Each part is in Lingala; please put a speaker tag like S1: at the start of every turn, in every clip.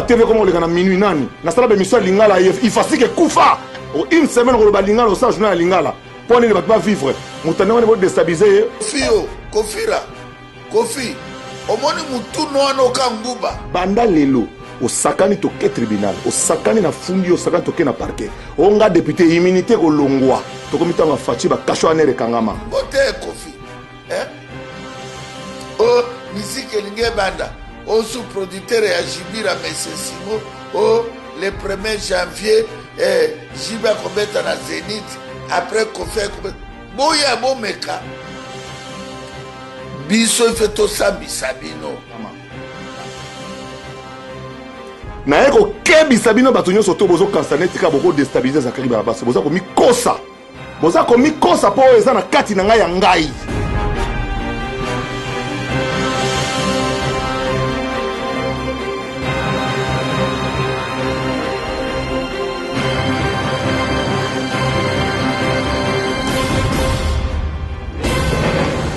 S1: TV koma koleka na minuit nani nasala ba émission ya lingala ifasike ekufa une semaine koloba lingala osala journal ya lingala mpo nini bato bavivre moto ndenge wana bodestabilize ye.
S2: Kofi yo kofira kofi omoni mutuno wana oka nguba.
S1: Banda lelo osakani toke tribunal osakani na fundi osakani toke na parquet onga député immunité kolongwa tokomi ntango ya faci bakasho anere ekangama.
S2: Mbote kofi eh? O musique elingi ebanda o sous producteur ya Jibira Monsieur Simo o le 1er janvier eh, Jibe akobeta na Zenith après Koffi akobeta boya bomeka biso ife tosambisa bino.
S1: Naye kokebisa bino bato nyonso to bozokanisa neti kaka bokodestabilize Zakari Barabasi, boza komikosa. Boza komikosa mpo oyo eza na kati na ngai ya ngai.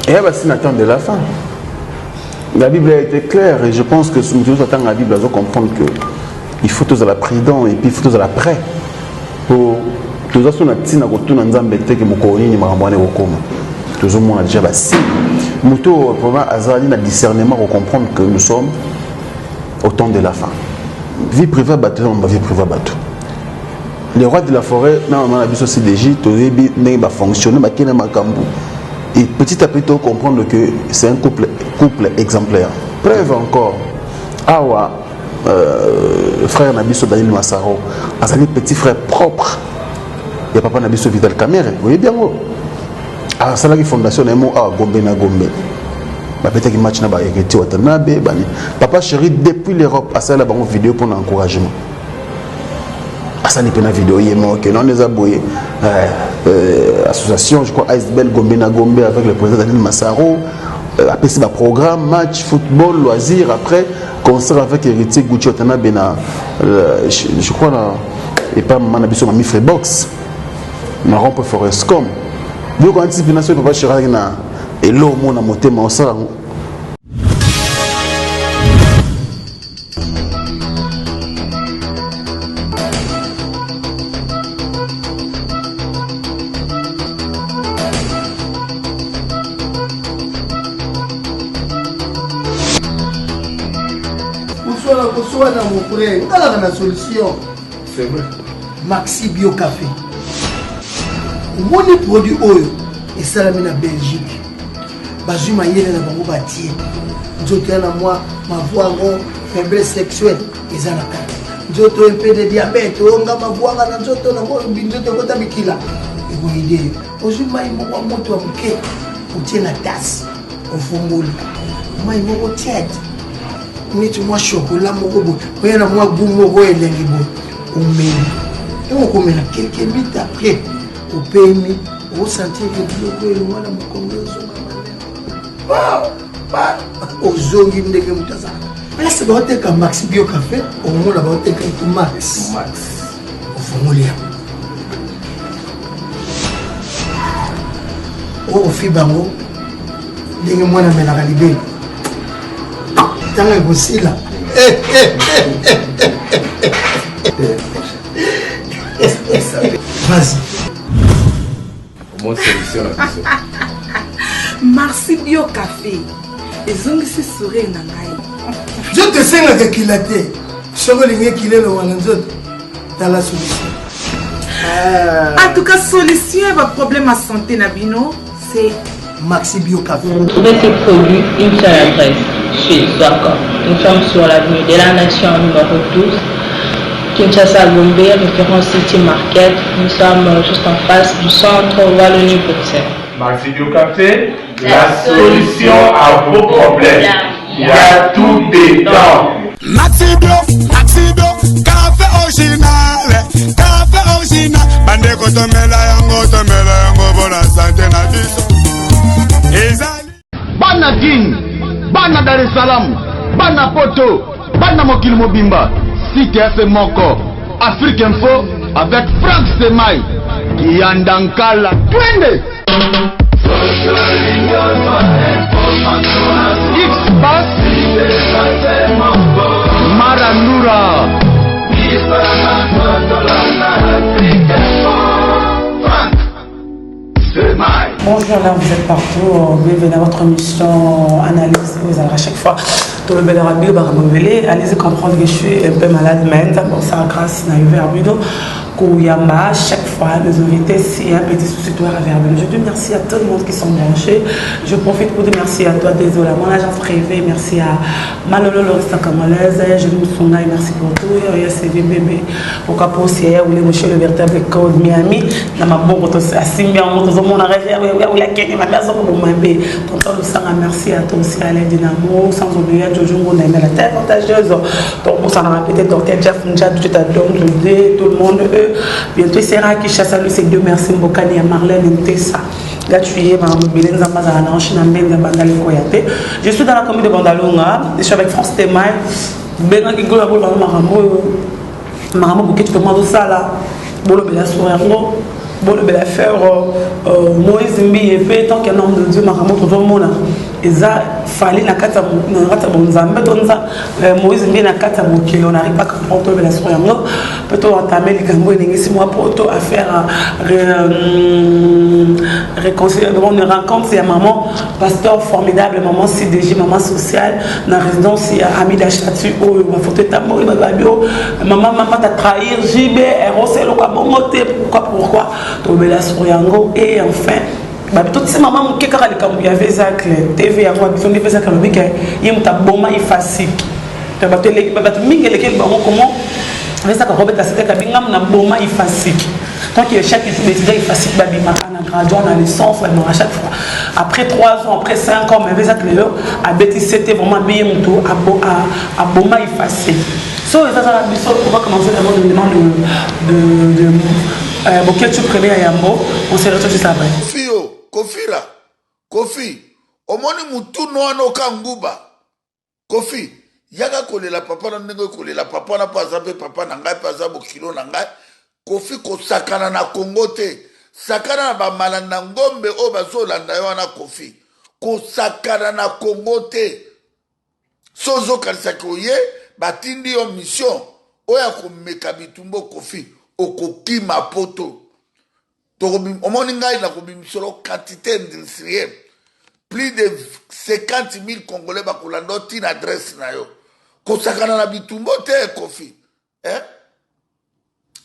S3: Et là, c'est temps de la fin. La Bible a été claire et je pense que si nous attendons la Bible, nous comprendre que il faut tous à la prudent et puis il faut tous à la prêt. Po toza so na ntina kotuna nzambe te ke mokolo nini makambo wana ekokoma. Tozomona déjà ba signe. Moto oyo vraiment azali na discernement ko comprendre que nous sommes au temps de la fin. Vie privée bato eza vie privée bato. Le roi de la forêt na mama na biso CDJ toyebi ndenge ba fonctionner bakende makambo. Et petit à petit to comprendre que c'est un couple, couple exemplaire. Preuve encore, awa euh, frère na biso Daniel Massaro azali petit frère propre ya papa na biso Vital Kamerhe, oyebi yango, asalaki fondation na ye mo awa Gombe na Gombe, babetaki match na ba Héritier Watanabe bani papa chéri depuis l'Europe asalela bango vidéo pour encouragement, asali mpe na vidéo ye moko ke non eza boye euh, euh, association je crois Ice Gombe na Gombe avec le président Daniel Massaro euh, apesi ba programme match football loisir après concert avec Héritier Gucci Watanabe na euh, je, je crois na epa mama na biso mami Freebox na rompe Forescom biloko wana ti mpena soki papa chéri azalaki na eloko mona motema osala yango.
S4: Koswana koswana mon frère, ngalaka na solution.
S5: C'est vrai.
S4: Maxi Bio Café. Omoni produit oyo esalami na Belgique. Bazwi mayele na bango batie nzoto ya na mwa mavwango faiblesse sexuelle eza na kati nzoto mpe de diabète oyo nga mavwanga na nzoto na nzoto ekota bikila ekoyede yo ozwi mai moko ya moto ya moke otie na tasse ofongoli mai moko tiède neti mwa chocolat moko boye oya na mwa goût moko elengi boye omeli ntango okomela quelques minutes après opemi osentir ke biloko elongwa na mokongo ezonga malema ozongi ndenge moto azalaka place baoteka max bio café omona baoteka etu max ofongoli yango okofi bango ndenge mwana amelaka libele ntango ekosila. Vas-y.
S5: Omoni solution na biso.
S6: Merci Bio Café. Ezongisi sourire na ngai.
S4: Nzoto esengaka ekila te. Soki olingi ekila elongwa na nzoto, tala solution.
S6: En tout cas, solution ya ba problème ya santé na bino, c'est
S4: Maxi Bio Café.
S7: Vous trouvez ces produits une seule adresse, chez Zwaka. Nous sommes sur l'avenue de la Nation numéro 12, Kinshasa Gombe, référence City Market. Nous sommes juste en face du centre Wallonie-Bruxelles.
S5: Maxi Bio Café, la solution à vos problèmes. Il y a tout dedans.
S8: Maxi Bio, Maxi Bio, café original, café original. Bandeko tomela yango, tomela yango bona santé na biso. Ezali
S1: Bana Kin, bana Dar es Salaam, bana Poto, bana mokili mobimba, site ya se moko, Afrique Info avec Franck Semai, Kiyanda Nkala, twende! X-Bass, Mara Nura.
S9: Bonjour, là vous êtes partout. Bienvenue à votre émission Analyse vous à chaque fois. Tolobelaka bio bakamobele, allez comprendre que je suis un peu malade, mais bon, ça grâce na Verbido. Kouyamba, chaque fois, nos invités, s'il y a un petit souci, toi, Verbido. Je dis merci à tout le monde qui sont branchés. Je profite pour dire merci à toi, désolé, à mon agence privée, merci à Malolo Lorista Congolaise, je nous Sungai, merci pour tout. Ya CV bébé, pourquoi pas aussi, ya Oulé Mouché, le véritable code Miami, na maboko, asimbi yango, tozomona rêve, ya Oulé Kenya, ma mère, mabe. Tonton Lusanga, merci à toi aussi, Alain Dynamo, sans oublier Jojo Ngunda, la tête avantageuse. Donc, on s'en a répété, docteur Jeff Ndjad, tu t'adonnes, tout le monde, eux. Bientôt, il sera qui chasse à lui, c'est Dieu merci, Mbokani, à Marlène Ntessa. Là, tu es, je suis dans la commune de Bandalunga, je suis avec France Temaï, bengaki gola boloba makambo oyo makambo boketu mpe azosala bolobela sur yango bolobela faire Moïse Mbiye mpe tant qu'un homme de Dieu makambo tozomona eza fali na kati ya bonzambe to nza Moïse Mbiye na kati ya mokili on n'arrive pas comprendre tolobela sur yango mpe toentame likambo elingisi mwa poto affaire réconciliation rencontre ya maman pasteur formidable, maman CDG, maman sociale na résidence ya Amida Chatu oyo bafoto etamboli bababi o maman mama ta trahir JB erose eloko ya bongo te pourquoi pourquoi tolobela sur yango. Et enfin babi totisi mama moke kaka likambo ya Vesacle TV yango babiso nde Vesacle alobi ke ye moto aboma ifasike bato bato mingi elekeli bango comment Vesacle akobeta sete kabi ngamu na boma ifasike. Tant que chaque étudiant ifasike babimaka na graduat na licence babimaka chaque fois après 3 ans, après 5 ans, mais Vesacle lelo abeti sete vraiment biye moto aboma ifasike. So eza zala biso, on va commencer d'abord de demande de Boketshu premier ya yambo, on se retrouve juste après.
S2: Kofi yo, Kofira, Kofi, omoni mutunu wana oka nguba. Kofi, yaka kolela papa na ndenge kolela papa na mpo aza mpe papa na ngai mpe aza bokilo na ngai. Kofi kosakana na Kongo te, sakana na bamalanda ngombe oyo bazolanda yo wana. Kofi kosakana na Kongo te. So ozokanisaki oye batindi yo mission oyo ya komeka bitumba, Kofi okokima poto. Omoni ngai nakobimisolo quantité industrielle, plus de 50 000 Congolais bakolanda ntina adresse na yo. Kosakana na bitumba te, Kofi, eh?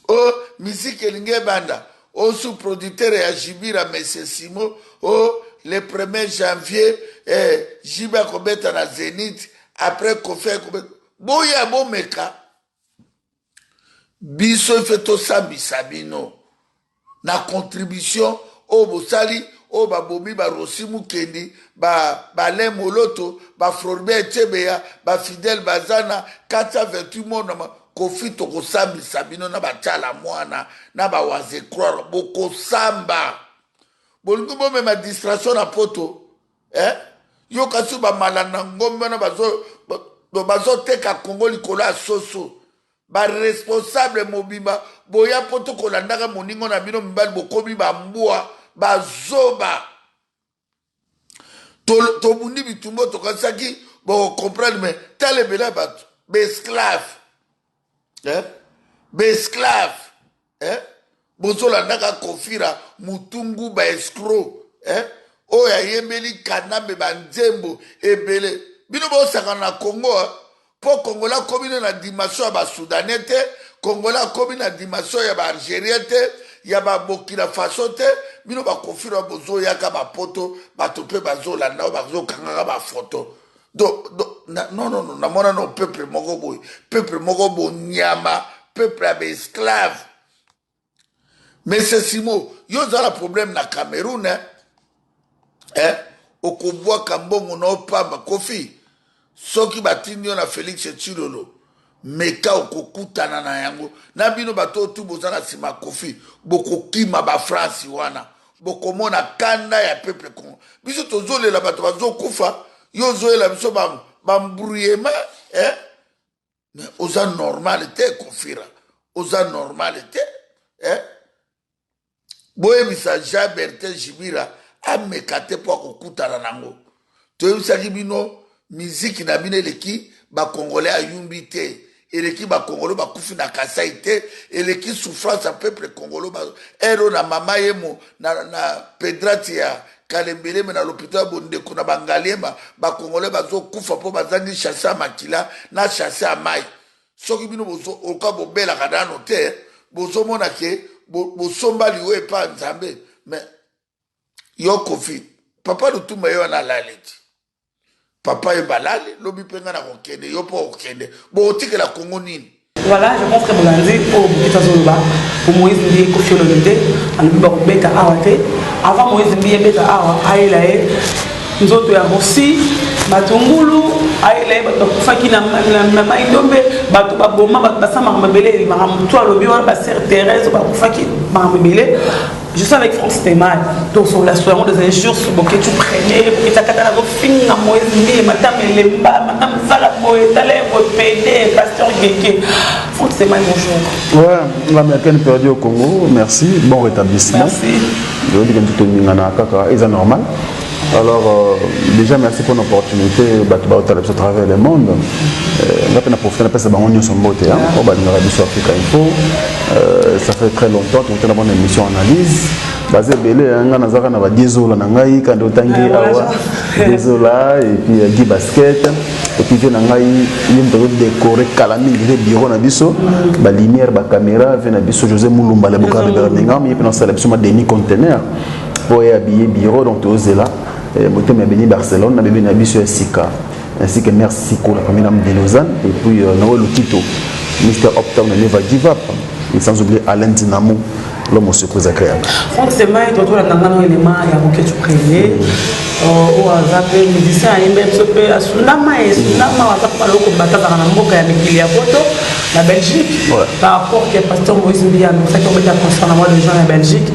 S2: O musique elingi ebanda o sous producteur ya Jibira Monsieur Simo o le 1er janvier eh, Jibe akobeta na Zénith, après Kofi akobeta. Boya bomeka biso ife tosambisa bino na contribution oyo bosali oyo babomi barosi Mukendi, balin Moloto, bafloribert Echebeya, bafidèle bazana 428 mona. Kofi tokosambisa bino na batiala mwana na bawaze croire bokosamba. Bolingi bomema distraction na poto, eh? Yo kasi bamalanda ngombe wana bazoteka Kongo likolo ya soso. Baresponsable mobimba boya mpo tokolandaka moningo na bino mibali, bokomi bambwa bazoba. Tobundi bitumba, tokanisaki bokocomprendre, mais tala ebele ya bato baesclave, eh? Baesclave, eh? Bozolandaka Kofira mutungu baescroc, eh? Oyo ayembeli Kanambe banzembo ebele. Bino bosakana na Congo, eh? Mpo Kongola akomi no na dimension ya Basoudanais te, Kongola akomi na dimension ya Baalgérien te, ya Babokina Faso te. Bino bakofira bozoyaka bapoto, bato mpe bazolanda oyo bazokangaka bafoto. Do, do, na, non, non, non, namona no peuple moko boye, peuple moko bonyama, peuple ya baesclave. Monsieur Simo, yo oza na problème na Cameroun, eh? Eh? Okobwaka mbongo na opamba. Kofi, soki batindi yo na Félix Tshilolo, meka okokutana na yango na bino bato oyo tu boza na nsima. Kofi, bokokima bafrance wana, bokomona kanda ya peuple Congo. Biso tozolela bato bazokufa, yo ozoyela biso bambrouillement, eh? Mais oza normal te, Kofira, oza normal te, eh? Boyebisa Jean Bertin Jibira ameka te mpo akokutana nango. Toyebisaki bino miziki na bino eleki bakongolais ayumbi te. Eleki ba congolo bakufi na Kasai te, eleki souffrance ya peuple congolo ba ero na mama yemo na, na pedrati ya Kalembeleme na lopito ya bondeko na bangaliema, ba congolais bazokufa mpo bazangi chasse ya makila na chasse ya mai. Soki bino bozo oka bobelaka nano te, bozomona ke bosomba liwa epa Nzambe. Mais yo Koffi, papa Lutumba ye wana alali ti papa ye balali lobi mpe ngai nakokende, yo mpe okokende, bokotikela Kongo nini?
S9: Voilà, je pense que bolandi oyo Bokiti azoloba po Moïse Mbiye Koffi Olomide alobi bakobeta awa te. Avant Moïse Mbiye ebeta awa, ayela ye nzoto ya Rossy Matungulu, ayela ye bato bakufaki na mai ndombe, bato baboma, bato basala makambo ebele, makambo to alobi wana, ba sœur Thérèse bakufaki makambo ebele. Je suis avec Franck Stemay. Donc sur la soirée des injures sur Boketshu premier, Boketshu akata na finga Moïse Mbiye, Madame Elemba, Madame Zala Boye, Tala Pédé, Pasteur Geke. Franck Stemay, bonjour.
S3: Ouais, l'Américaine perdue au Congo, merci, bon rétablissement.
S9: Merci.
S3: Je veux dire que tout le monde normal. Alors, déjà, merci pour l'opportunité de travers le monde. Nga pe na profiter na pesa bango nyonso mbote, hein, oyo balingaka biso Africa Info. Ça fait très longtemps tokutana bonne émission analyse. Baza ebele, hein, nga nazaka na ba Diezola na ngai quand otangi awa Diezola et puis Guy Basket et puis vie na ngai ye moto azo décorer kala mingi le bureau na biso, ba lumière, ba caméra, vie na biso José Mulumba le Bokar de Birmingham, ye pe na sala biso ma demi conteneur pour habiller bureau. Donc tozela motema ya Beni Barcelone na bébé na biso ya sika, ainsi que merci pour la première dame de Lausanne et puis Noël Lukito, Mister Uptown Never Give Up, et sans oublier Alain Dinamo, l'homme aux surprises agréables.
S9: Franck Semaï, toi, toi, la nangano élément ya Boketshu premier. Oyo aza mpe musicien ayembe biso mpe asundama esundama aza mpe baloko batazaka na mboka ya mikili ya poto na Belgique. Par rapport ke pasteur Moïse Mbiye annoncaki obeta concert na mois de juin na Belgique,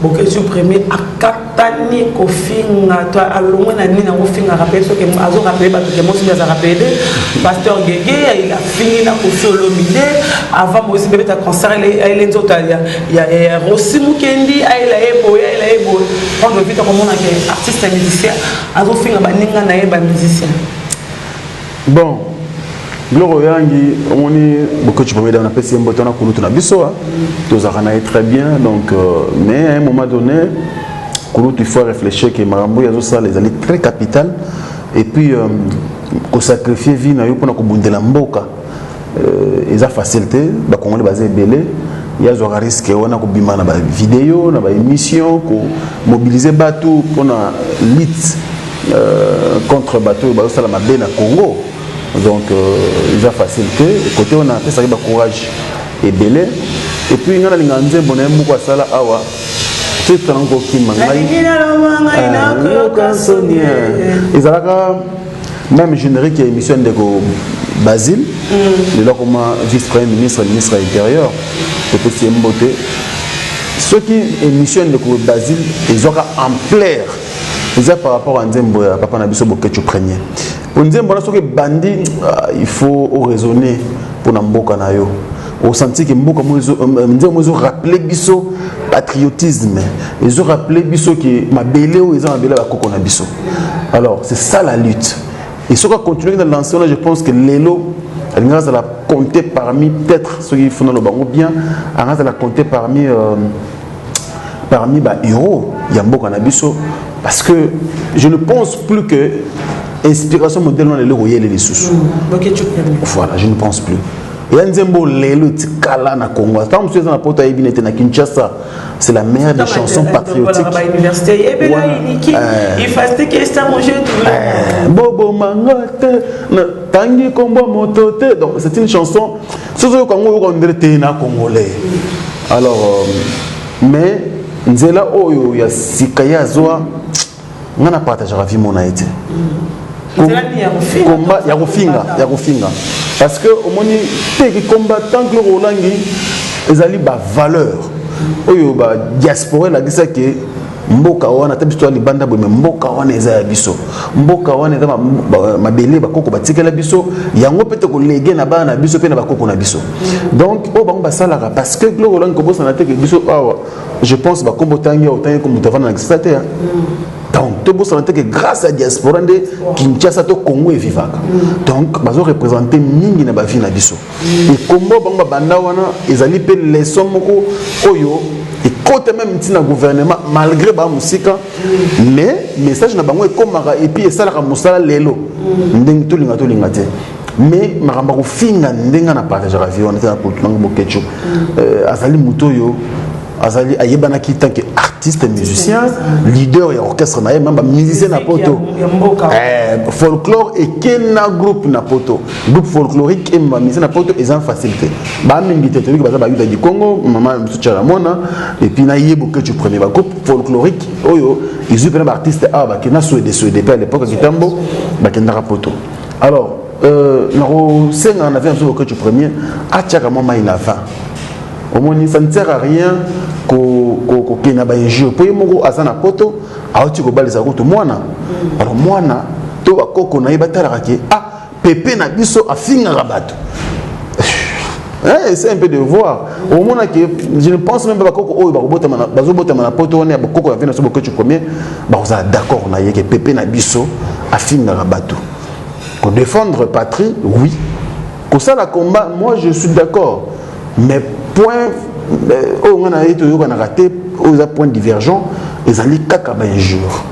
S9: Boketshu premier akatani kofinga to alongwe na nini akofingaka mpe soki azorapele bato ke mosi azalaka pede pasteur Gege afingi na Koffi Olomide avant Moïse Mbiye beta concert, ayele nzoto ya Rossy Mukendi, ayela ye boye, ayela ye boye. Prendre vite komona ke artiste ya musicien azofinga baninga na ye ba musicien.
S3: Bon, biloko yangi omoni Boketshu premier dame napesi ye mbote wana, kulutu na biso, tozalaka na ye très bien. Donc mais à un moment donné, kulutu, il faut réfléchir que makambo oyo azosala ezali très capital et puis kosacrifier vie na yo mpona kobundela mboka eza facile te. Bakongoli baza ebele, ye azwaka risque wana kobima na bavideo, na baémission, komobiliser bato mpona lutte contre bato oyo bazosala mabe na Congo. Donc eza facile te. Côté wana apesaki bacourage ebele. Et puis ngai nalingaka nzembo na ye moko asala awa, titre nango kokima ngai soni, ezalaka même générique ya émission ya ndeko Basile, lelo akoma vice premier ministre, ministre ya intérieur, topesi ye mbote. Soki émission ya ndeko Basile ezwaka ampleur, eza par rapport à nzembo ya papa na biso Boketshu premier. Po nzembo wana soki ebandi, il faut oraisonner mpona mboka na yo, osenti ke mboka nzembo mo ezorappeler biso patriotisme, ezorappeler biso ke mabele oyo eza mabele ya bakoko na biso. Alors c'est ça la lutte. Et soki acontinue na lancé wana, je pense que lelo alingaka azala compté parmi, peut-être soki funa loba yango bien, anga azala compté parmi bahéros ya mboka na biso, parce que je ne pense plus que inspiration modèle wana lelo koyele lisusu. Voilà, je ne pense plus. Eya nzembo lelo etikala na Congo. Ntango mosusu eza na poto, ayebi nete na Kinshasa c'est la meilleure des chansons patriotiques. Bobomanga te, tangi kombo moto te. Donc c'est une chanson, soki oyoka yango, oyoka ondele te na congolais. Alors mais nzela oyo ya sika ye azwa, nga na partageaka vie mona ye te. Komba ya kofinga, ya kofinga, parce que omoni teki combattant Claude Olangi ezali bavaleur oyo badiaspora elakisaki mboka wana. Ata biso toya libanda boye, me mboka wana eza ya biso, mboka wana eza mabele bakoko batikela biso yango, mpe tokolege na bana na biso mpe na bakoko na biso. Donc oyo bango basalaka, parce que Claude Olangi, kobosana te ke biso awa, je pense bakombo otangi awa, otangi ko moto avanda na Kisasa te. Donc tobosana te ke grâce ya diaspora nde Kinshasa to Congo evivaka. Donc bazoreprésente mingi na bavie na biso. Ekombo bango babanda wana ezali mpe leçon moko oyo ekota même ntina gouvernement, malgré baa mosika, mais message na bango ekomaka et puis esalaka mosala lelo ndenge tolinga tolinga te. Mais makambo ya kofinga, ndenge na partageaka vie wana te na nanga Boketshu, azali moto oyo azali ayebanaki tant que artiste musicien, leader ya orchestre na ye, même bamusicien na poto, folklore ekena groupe na poto, groupe folklorique e bamusicien na poto eza facile te. Bamingi te toyoki baza bayuda du Congo, mama mosusu Tiala Mwana et puis na ye Boketshu premier, bagroupe folklorique oyo ezwi mpena baartiste awa bakenda Swede, Swede mpe à l'époque ya Kitambo bakendaka poto. Alors nakosenga na vie na biso Boketshu premier atiaka mwa mai na vin. Omoni, ça ne sert à rien kokende na bainjure, mpo ye moko aza na poto, awuti kobalisa kutu mwana. Alors mwana to bakoko na ye batalaka ke ah, pepe na biso afingaka bato. Essaie un peu de voir, omona ke je ne pense même pas bakoko oyo bazobotama na poto wana ya bakoko ya vie na biso Boketshu premier bakozala d'accord na ye ke pepe na biso afingaka bato. Kodéfendre patrie, oui, kosala combat, moi je suis d'accord, mais point oyo ngai na ye toyokanaka te, oyo eza point divergent, ezali kaka bainjure.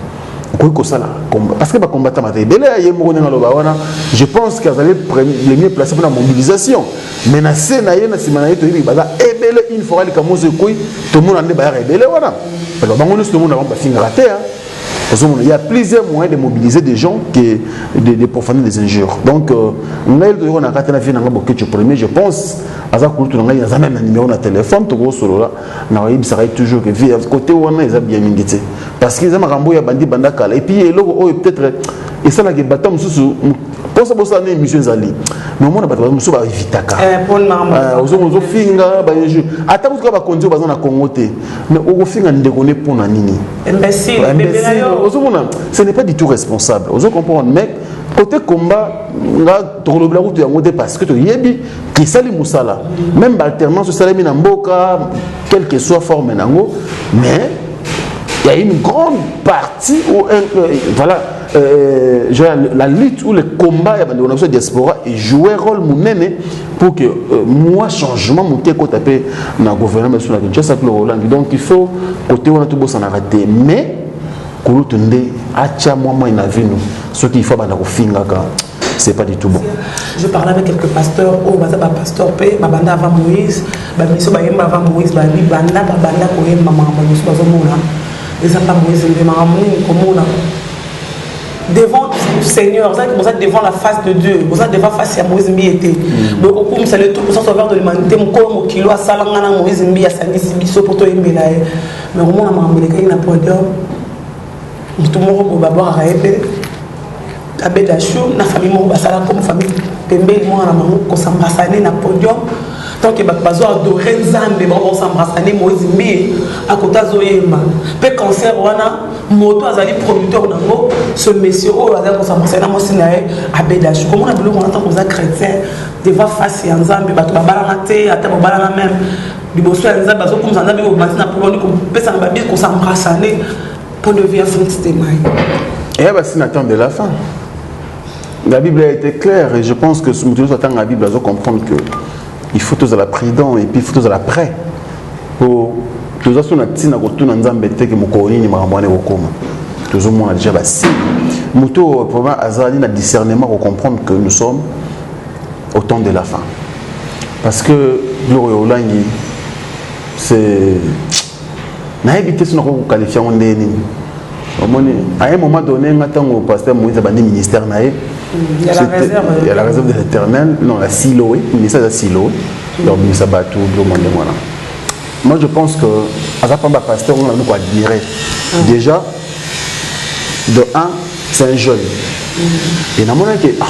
S3: Okoki kosala combat parce que bacombattant te ebele ya ye moko ndenge aloba wana. Je pense que azali le mieux placé mpona mobilisation, mais na se na ye, na nsima na ye, toyebi baza ebele. Une fois likambo moso ekwei, tomona nde bayaka ebele wana. Alors bango nyonso tomona bango bafingaka te. Ozomona, il y a plusieurs moyens de mobiliser des gens que de profaner des injures. Donc ngai toyokanaka te na vie na ngai Boketshu premier. Je pense aza kulutu na ngai, aza même na numéro na téléphone, tokosolola. Nakoyebisaka ye toujours que vie côté wana eza bien mingi te, parce que eza makambo oyo abandi banda kala. Et puis eloko oyo peut-être esalaka bato mosusu mposa bosala na émission ezali, mais omona bato mosusu baevitaka, ozomona ozofinga bainjure, ata kutuka bakonzi oyo baza na Congo te, mais okofinga ndeko ne mpona nini? Ozomona, ce n'est pas du tout responsable, ozo comprendre. Mais côté combat, nga tokolobela kutu yango te, parce que toyebi kesali mosala, même baalternance esalemi na mboka, quelle que soit forme nango, mais il y a une grande partie où voilà, la lutte ou le combat ya bandeko na biso diaspora ejouer rôle monene pour que moi changement moke ekota mpe na gouvernement biso na Kinshasa kilo Rolangi. Donc il faut côté wana tobosanaka te, mais kulutu nde atya mwa mai na vino. Soki il faut banda kofingaka, c'est pas du tout bon.
S9: Je parlais avec quelques pasteurs oyo baza bapasteur mpe babanda avant Moïse, bamiso bayemba avant Moïse, babi banda babanda koyemba makambo mosusu bazomona eza pa Moïse nde makambo nini komona devant Seigneur, boza devant la face de Dieu, boza devant face ya Moïse Mbiye te. Boye kokumisa le tout puissant sauveur de l'humanité, mokolo mokilo asalanga na Moïse Mbiye, asangisi biso mpo toyembela ye. Mais komona makambo elekaki na podium, motu moko boye babwakaka ye mpe abeda chou na famille moko basala comme famille pembeni mwana na bango kos'embrasser na podium, tant que bato bazo adorer Nzambe, bango bakos'embrasser. Moïse Mbiye akota azoyemba mpe concert wana, moto azali producteur nango, ce monsieur oyo azali kos'embrasser na mwasi na ye abeda chou. Komona biloko wana ntango oza chrétien devant face ya Nzambe, bato babalana te, ata babalana même liboso ya Nzambe, bazokumisa Nzambe, bobandi na podium kopesa na babise, kos'embrasser, point de vue ya Frank Stemai?
S3: Et bah, c'est temps de la fin. La Bible a été claire et je pense que moto attend la Bible va comprendre que il faut tous la prudent et puis il faut tous la prêt pour toza so na ntina kotuna Nzambe te ke mokolo nini makambo wana ekokoma. Tozomona déjà basi, moto vraiment azali na discernement kocomprendre que nous sommes au temps de la fin, parce que biloko ya olangi, c'est nayebi te so nakoki koqualifier yango ndenge nini. Omoni, à un moment donné, nga ntango pasteur Moïse abandi ministère na ye,
S9: Il y a la réserve.
S3: Il y a la réserve de l'Éternel, non, la Siloé, ministère ya Siloé ya obimisa bato biloko ndenge wana. Moi je pense que aza pamba pasteur ngo na koadmirer déjà. De un, c'est un jeune et namonaki ah,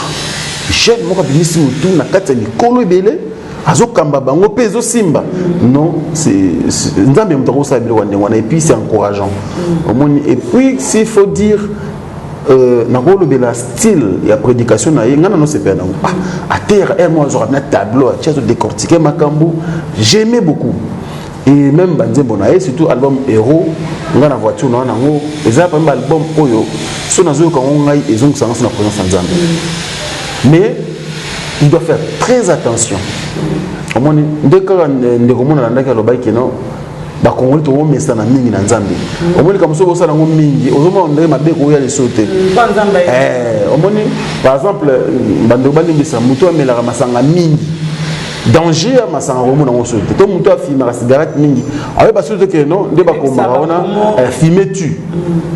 S3: jeune moko abimisi motu na kati ya mikolo ebele, azokamba bango mpe ezosimba. Non, Nzambe moto akosala biloko ya ndenge wana et puis c'est encourageant, omoni. Et puis s'il faut dire, nakolobela style ya prédication na ye, ngai nano sepela nango. Ah, atere aire moko azwaka na tableau, atia, azodécortiquer makambo, j'aimais beaucoup. Et même banzembo na ye, surtout album Héros, nga na voiture na wana yango eza parmi baalbum oyo so nazoyoka yango, ngai ezongisanga so na présence ya Nzambe. Mais il doit faire très attention. Omoni nde kaka ndeko mona alandaki, alobaki no bakongoli tokomesana mingi na Nzambe. Omoni kamso bosala yango mingi, ozomona ndenge mabe koya liso te. Omoni, par exemple, bandeko balimbisa, moto amelaka masanga mingi, danger ya masanga komona yango soki te, to moto afimaka cigarette mingi, ayeba soki te ke non, nde bakomaka wana fume tu.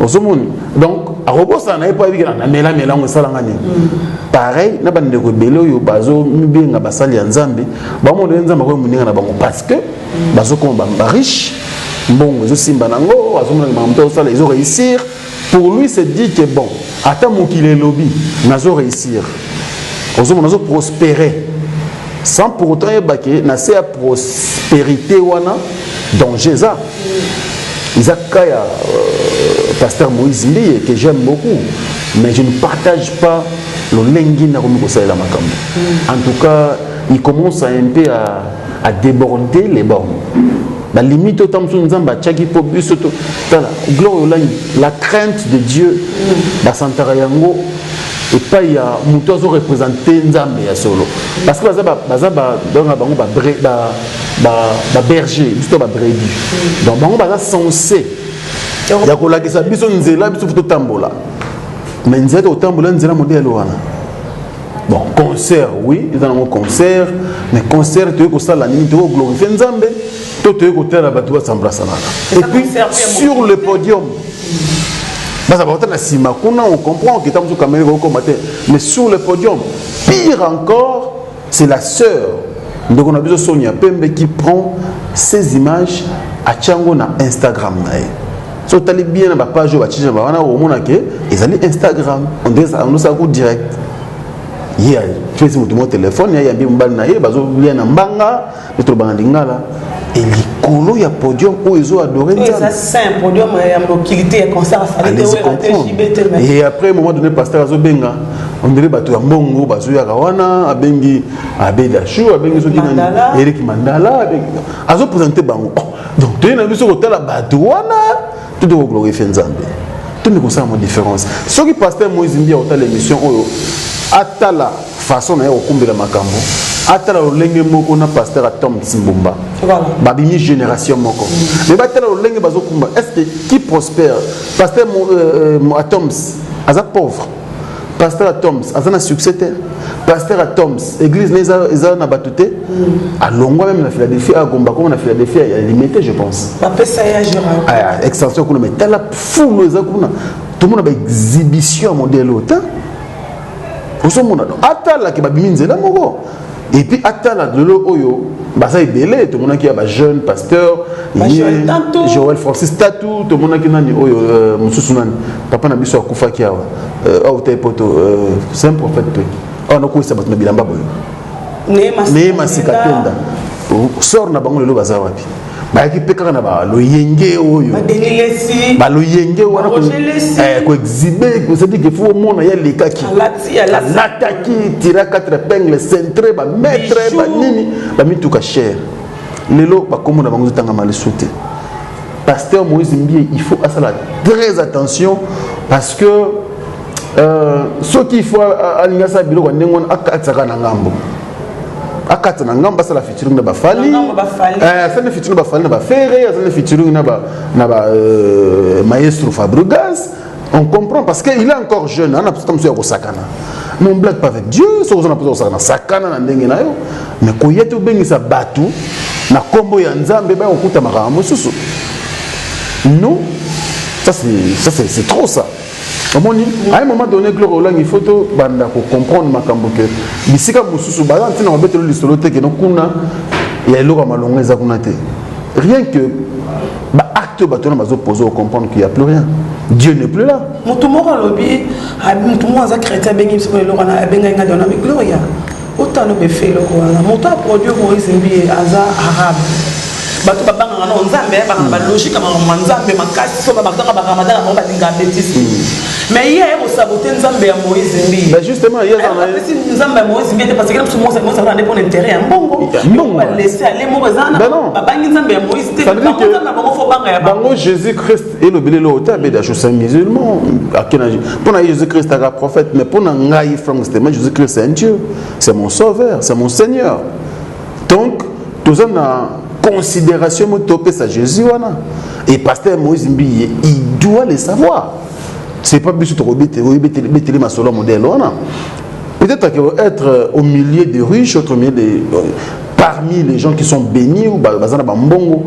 S3: Ozomoni, donc akobosana na ye mpo ayebiki namelamela yango esalanga nini. Pareil na bandeko ebele oyo bazomibenga basali ya Nzambe, bamona ye Nzambe akoyi moninga na bango parce que bazokoma bariche, mbongo ezosimba nango, azomona makambo azosala ezo réussir. Pour lui, c'est dit que bon, ata mokili elobi nazo réussir, ozomona nazo prospérer, sans pour autant yeba ke na se ya prospérité wana danger eza. Eza cas ya pasteur Moïse Mbiye, que j'aime beaucoup, mais je ne partage pas lolenge nakomi kosalela makambo. En tout cas, il commence à un peu à déborder les bornes, balimite oyo mosusu Nzambe atiaki mpo biso to tala. Gloire Olangi, la crainte de Dieu basantaka yango epai ya moto azoreprésente Nzambe ya solo, parce que baza babenga bango baberger, biso to babrebis. Donc bango baza censé ya kolakisa biso nzela biso fo totambola, mais nzela tokotambola, nzela modele wana. Bon, concert, oui, eza nango concert, mais concert toyei kosala nini? Toyei koglorifie Nzambe to toyei kotala bato basambrasanaka? Et puis sur le podium, baza bakota na nsima kuna, on comprend que ta mosusu caméra kokoma te, mais sur le podium, pire encore, c'est la sœur, ndeko na biso Sonia Pembe, qui prend ces images, atia yango na Instagram na ye. So otali bien na bapage oyo batie wana, omona ke ezali Instagram, ondosala ku direct. Ye apesi moto moko telefone, ayambi mobali na ye, bazolia na mbanga nde toloba na lingala, e likolo ya podium oyo ezoadore.
S9: Nzambe,
S3: et après, moment donné, pasteur azobenga ondire bato ya mbongo bazoyaka wana, abengi Abedashu, abengi soki nani, Erik Mandala, azoprésente bango. Donc toye na biso kotala bato wana to tokoglorifie Nzambe, tomi kosala mo différence. Soki pasteur Moïse Mbiye akotala émission oyo, atala façon na ye kokumbela makambo, atala lolenge moko na pasteur Atom Mbumba, babimi génération moko, mais batala lolenge bazokumba. Est ce que qui prospère? Pasteur Atoms aza pauvre. Pasteur Atoms aza na succès te. Pasteur Atoms, église na eza na bato te. Alongwa même na Philadelphie, agomba koma na Philadelphie ya Limete, je pense.
S9: Bapesa ye.
S3: Extension kuna, mais tala fulu eza kuna, tomona baexhibition ya modèle oyo te. Ozomona, atalaki babimi nzela moko. Et puis atala lelo oyo baza ebele, tomonaki ya bajeune pasteur Joel Francis Tatu, tomonaki nani oyo mosusu, nani, papa na biso akufaki awa, awa te poto, c'est un prophète mpe awa nakoyisa bato na bilamba boye, Neyema Sika Tenda. Sor na bango lelo baza wapi? Bayaki mpe kaka na baloyenge oyo, baloyenge wana koexhibe, c'est-à-dire que faut omona ye alekaki, alataki tira quatre épingle, centre, bamaître, banini, bamituka cher. Lelo bakombo na bango ezotangama lisu te. Pasteur Moïse Mbiye, il faut asala très attention, parce que soki il faut alingi asala biloko ya ndenge wana, akatisaka na ngambo, akata na ngambo, asala featuring na bafali, asali featuring na bafali, na bafere, asali featuring na ba maestro Fabregas, on comprend, parce que il est encore jeune, ana mposa mosusu ya kosakana. Mais on blague pas avec Dieu. Soki oza na mposa kosakana, sakana na ndenge na yo, mais koya te obengisa bato na nkombo ya Nzambe, baya kokuta makambo mosusu. Non, ça c'est trop ça. Omoni, à un moment donné, Gloire Olangi, il faut tobanda kocomprendre makambo ke bisika mosusu baza ntina kobetelo lisolo te, keno kuna ya eloko ya malongo eza kuna te. Rien que baacte oyo bato wana bazopose, ocomprendre qu'il y a plus rien, Dieu n'est plus là.
S9: Moto moko alobi, moto moko aza chrétien, abengi biso eloko wana, abengai ngai dona Gloria, otano befe eloko wana. Moto aproduire Moïse Mbiye aza arabe. Bato babangaka na Nzambe, baka na balogique ya makambo ya Nzambe makasi, so babakaka baramadan na bango, balingaka bétise. Mais ye aye kosaboter Nzambe ya Moïse Mbiye.
S3: Ben justement, ye aza na ye.
S9: Apesi Nzambe ya Moïse Mbiye te, parce que na biso Moïse aza nde mpona intérêt ya mbongo.
S3: Mbongo.
S9: Balese ale moko eza na
S3: Ben non.
S9: babangi Nzambe ya Moïse te.
S3: Ça veut dire
S9: Bango
S3: que
S9: Nzambe ya bango, fo banga ya bango.
S3: Bango Jésus Christ elobeli eloko te. Abeda je suis un musulman, akena mpo na ye Jésus Christ aka prophète, mais mpo na ngai Frank Stema, Jésus Christ, c'est un Dieu, c'est mon sauveur, c'est mon Seigneur. Donc toza na considération mo topesa Jésus wana. Et pasteur Moïse Mbiye, il doit le savoir. C'est pas biso tokobeteli masolo ya modèle wana. Peut-être que être au milieu des riches, autre milieu des, parmi les gens qui sont bénis ou baza na bambongo,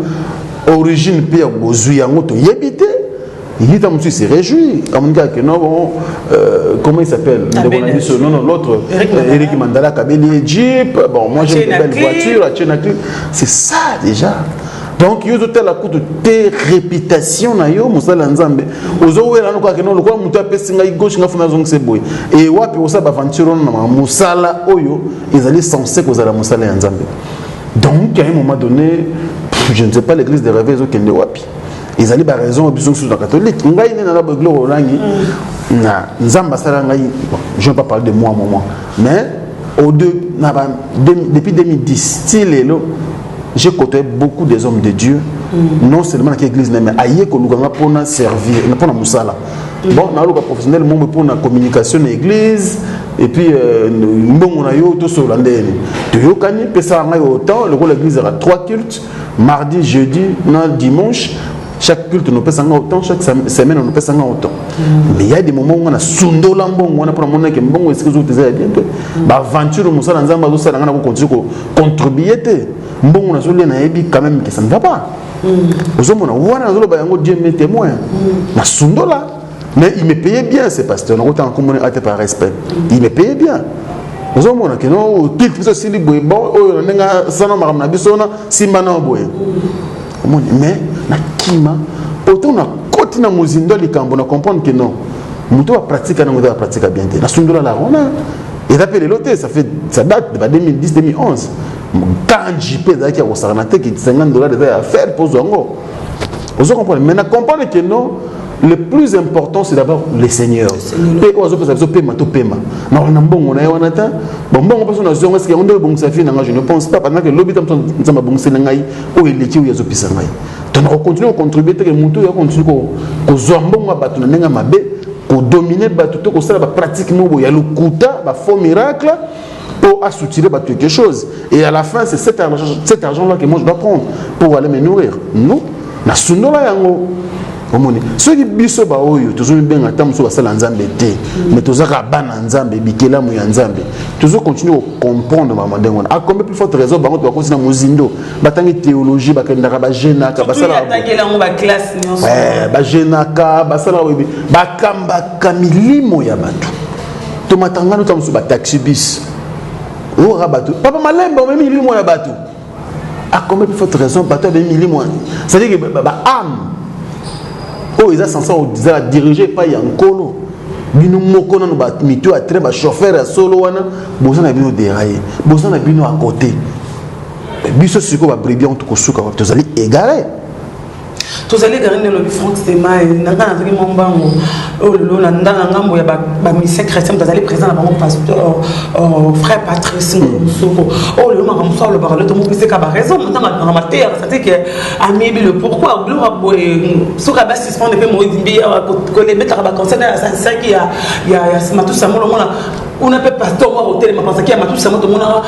S3: origine mpe ya bozwi yango toyebi te. Ye ta mosusu se réjouit, amoni kaka que non, bon, comment il s'appelle, ndeko na biso, non, non, l'autre,
S9: Eric Mandala.
S3: Eric Mandala akabeli ye jeep. Bon, moi j'aime
S9: Atie
S3: de
S9: na
S3: belles
S9: clip.
S3: voitures, atie na clip. C'est ça déjà. Donc yo ozotala kutu te réputation na yo, mosala ya Nzambe, ozowela no kaka no lokola moto apesi ngai gauche, nga funa azongisa boye. E wapi osala baaventure wana na mosala oyo ezali censé kozala mosala ya Nzambe? Donc à un moment donné, pff, je ne sais pas, l'église de réveil ezokende wapi. Ezali baraison biso mosusu na catholique. Ngai nde nana Gloire Olangi na Nzambe asala ngai. Bon, je ne vais pas parler de moi, moi, moi, mais au deux, na ba, depuis 2010 ti lelo, j'ai côtoyé beaucoup des hommes de Dieu, non seulement na église, mais aye koluka nga mpona servir, mpona mosala. Bon, naluka professionnel mombe mpona communication na église. Et puis mbongo na yo, tosolola ndeni, toyokani, pesaka ngai autant. Lokola église ezaka trois cultes, mardi, jeudi na dimanche, chaque culte nopesanga autant, chaque semaine nopesanga autant. Mais il y a des moments où nga nasundola mbongo wana mpona monake mbongo esika ezokuta eza ya bien te. Baaventure mosala Nzambe azosala, nga nakocontinue kocontribue te. Mbongo nazolia, nayebi quand même que ça ne va pas. Ozomona wana nazoloba yango, Dieu m'est témoin, nasundola. Mais il me payait bien, ce pasteur. Nakotanga komona ate par respect. Il me payait bien. Ozomona ke no culte biso esili boye, bon, oyo na ndenge asala makambo na biso wana, simba na boye, omoni. Mais nakima autant nakoti na mozindo ya likambo, na comprendre que non, moto apratique nango eza apratique bien te. Nasundola la wana, eza mpe lelo te, ça fait, ça date de ba 2010, 2011. Kanji mpe ezalaki ya kosakana te ke 50 $ eza ya affaire mpo ozwa yango. Ozo comprendre? Mais na comprendre que non, le plus important, c'est d'abord le Seigneur. Mpe oyo azopesa biso pema, topema na mbongo na ye wana te. Bon, mbongo mpe so nazwi yango, esika yango nde ebongisa vie na ngai? Je ne pense pas. Pendant que lobi ta moto Nzambe abongiseli ngai oyo eleki oyo azopesa ngai, donc nakocontinue kocontribue te ke motu oyo akontinue kozwa mbongo ya bato na ndenge ya mabe, kodomine bato to kosala bapratique moko boye ya lokuta, bafaux miracle, pour assoutirer bato quelque chose. Et à la fin, c'est cet argent là que moi je dois prendre pour aller me nourrir. Non, nasundola yango. Omoni, soki biso baoyo tozomibenga ata mosusu basala Nzambe te, mais tozaka bana Nzambe, bikelamu ya Nzambe, tozocontinue kocomprendre mama ndenge wana, à combien plus forte raison bango to bakosi na mozindo, batangi théologie, bakendaka, bajeûnaka,
S9: basalaka,
S3: bajeûnaka, basalaka boyebi, bakambaka milimo ya bato. Tomatangano ta mosusu bataxi bus, oyoka bato: "Papa Malembe, omemi milimo ya bato." À combien plus forte raison bato abemi milimo, c'est-à-dire que baâme oyo eza censé ezala dirige epai ya Nkolo, bino moko nano mito ya train, bachauffeur ya solo wana, boza na bino déraillé, boza na bino à côté. Biso sikoyo babrebis yango, tokosuka wapi? Tozali égaré.
S9: Tozali égaré nde lobi. Frank Stema na ngai, nazalaki mwa mbango oyo lelo na nda na ngambo ya bamusicien chrétien, moto azali président na bango, pasteur frère Patrice Ngosoko, oyo lelo makambo mosusu alobaka lelo, tomopeseka baraison. Ntango alobaka mateya, c'est que amiyebi le pourquoi. Biloko boye, soki abasuspendre mpe Moïse Mbiye kolebetaka baconcert asalisaki ya matusa molo, omona kuna mpe pasteur moko otelema parce que ya matusa mo, tomonaka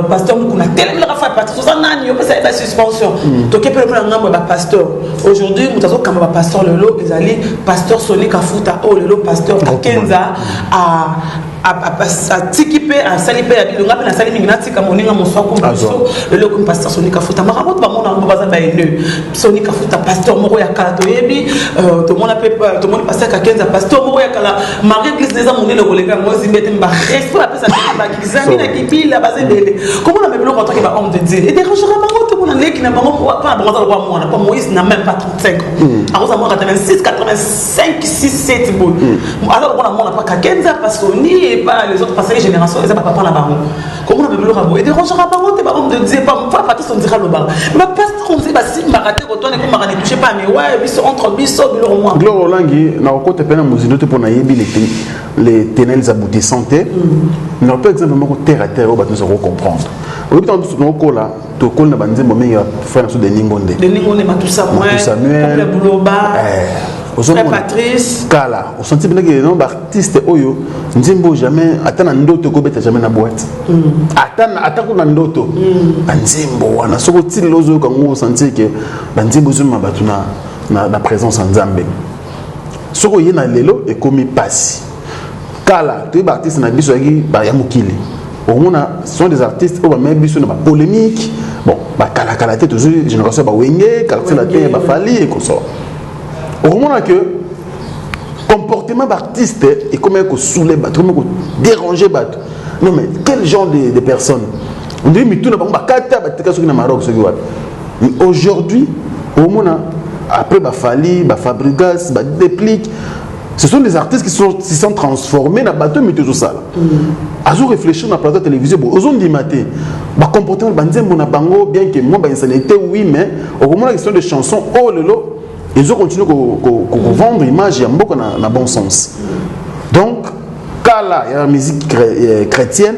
S9: pasteur Mokuna atelemelaka frère Patrice: "Oza nani opesa ye basuspension?" Toke mpe na ngambo ya bapasteur. Aujourd'hui, moto azokamba bapasteur lelo ezali pasteur Soni Kafuta, oyo lelo pasteur Akenza atiki mpe asali mpe ya bilonga mpe nasali mingi, natika moninga mosu akumba biso. Lelo ekomi pasteur Soni Kafuta. Makambo to bamona yango, baza baene. Soni Kafuta, pasteur moko ya kala toyebi, tomona mpe, tomoni pasteur Kakenza, pasteur moko ya kala. Marie, église eza monene koleka yango ezimbi ete barespect bapesa bakizami na kibila, baza ebele. Komona me biloko atoki ba homme de Dieu edérangera bango te. Mona leki na bango, mpa na bango aza lokwa mwana po Moïse n'a même pas 35 ans, akoza mwa 86, 85, 6, 7 boye, aza lokola mwana pa Kakenza, pa Soni et pas les autres pasteurs. Génération eza bapapa na bango. Komona me biloko boye edérangera bango te. Ba homme de Dieu, pa Patrice, on dira lobaka mais pasteur Fonse basimbaka te kotwana ekomaka ne touche pas, mais ouais, biso entre biso biloko mwa.
S3: Gloire Olangi, nakokota mpe na mozindo te mpo nayebi les tenants aboutissants te. Mais par exemple moko terre à terre oyo bato nyonso kocomprendre, oyebi, ntango biso tokokola, tokoli na banzembo mingi ya frère na biso Denis Ngonde.
S9: Denis Ngonde, Matu
S3: Samuel.
S9: Buloba.
S3: Ozomona
S9: Patrice.
S3: Kala osenti mpendaki no baartiste oyo nzembo jamais, ata na ndoto, ekobeta jamais na boîte, ata kuna ndoto. Banzembo wana, soki otilelo ozoyoka ngo, osentir ke banzembo ezomema bato na présence ya Nzambe. Soki oye na lelo, ekomi pasi. Kala toyebi baartiste na biso ayaki ya mokili, omona, ce sont des artistes oyo bamemi biso na bapolémique. Bon, bakalakala te, tozwi génération ya bawenge, Quartier Latin, ya bafali ekosort. Okomona que comportement baartiste ekomi kosule bato, ekomi kodéranger bato. Non mais quel genre de personne? On dirait mituna bango bakata batika soki na Maroc, soki wapi. Mais aujourd'hui omona, après bafali, bafabrigas, badéplique, ce sont des artistes qui sont transformés na bato mito ezosala, azo réfléchir na plateau télévision bo ozondima te. Bacomportement, banzembo na bango, bien que moi bainsanité, oui, mais okomona question de chanson oyo lelo ezocontinue kovendre image ya mboka na bon sens. Donc kala ya musique chrétienne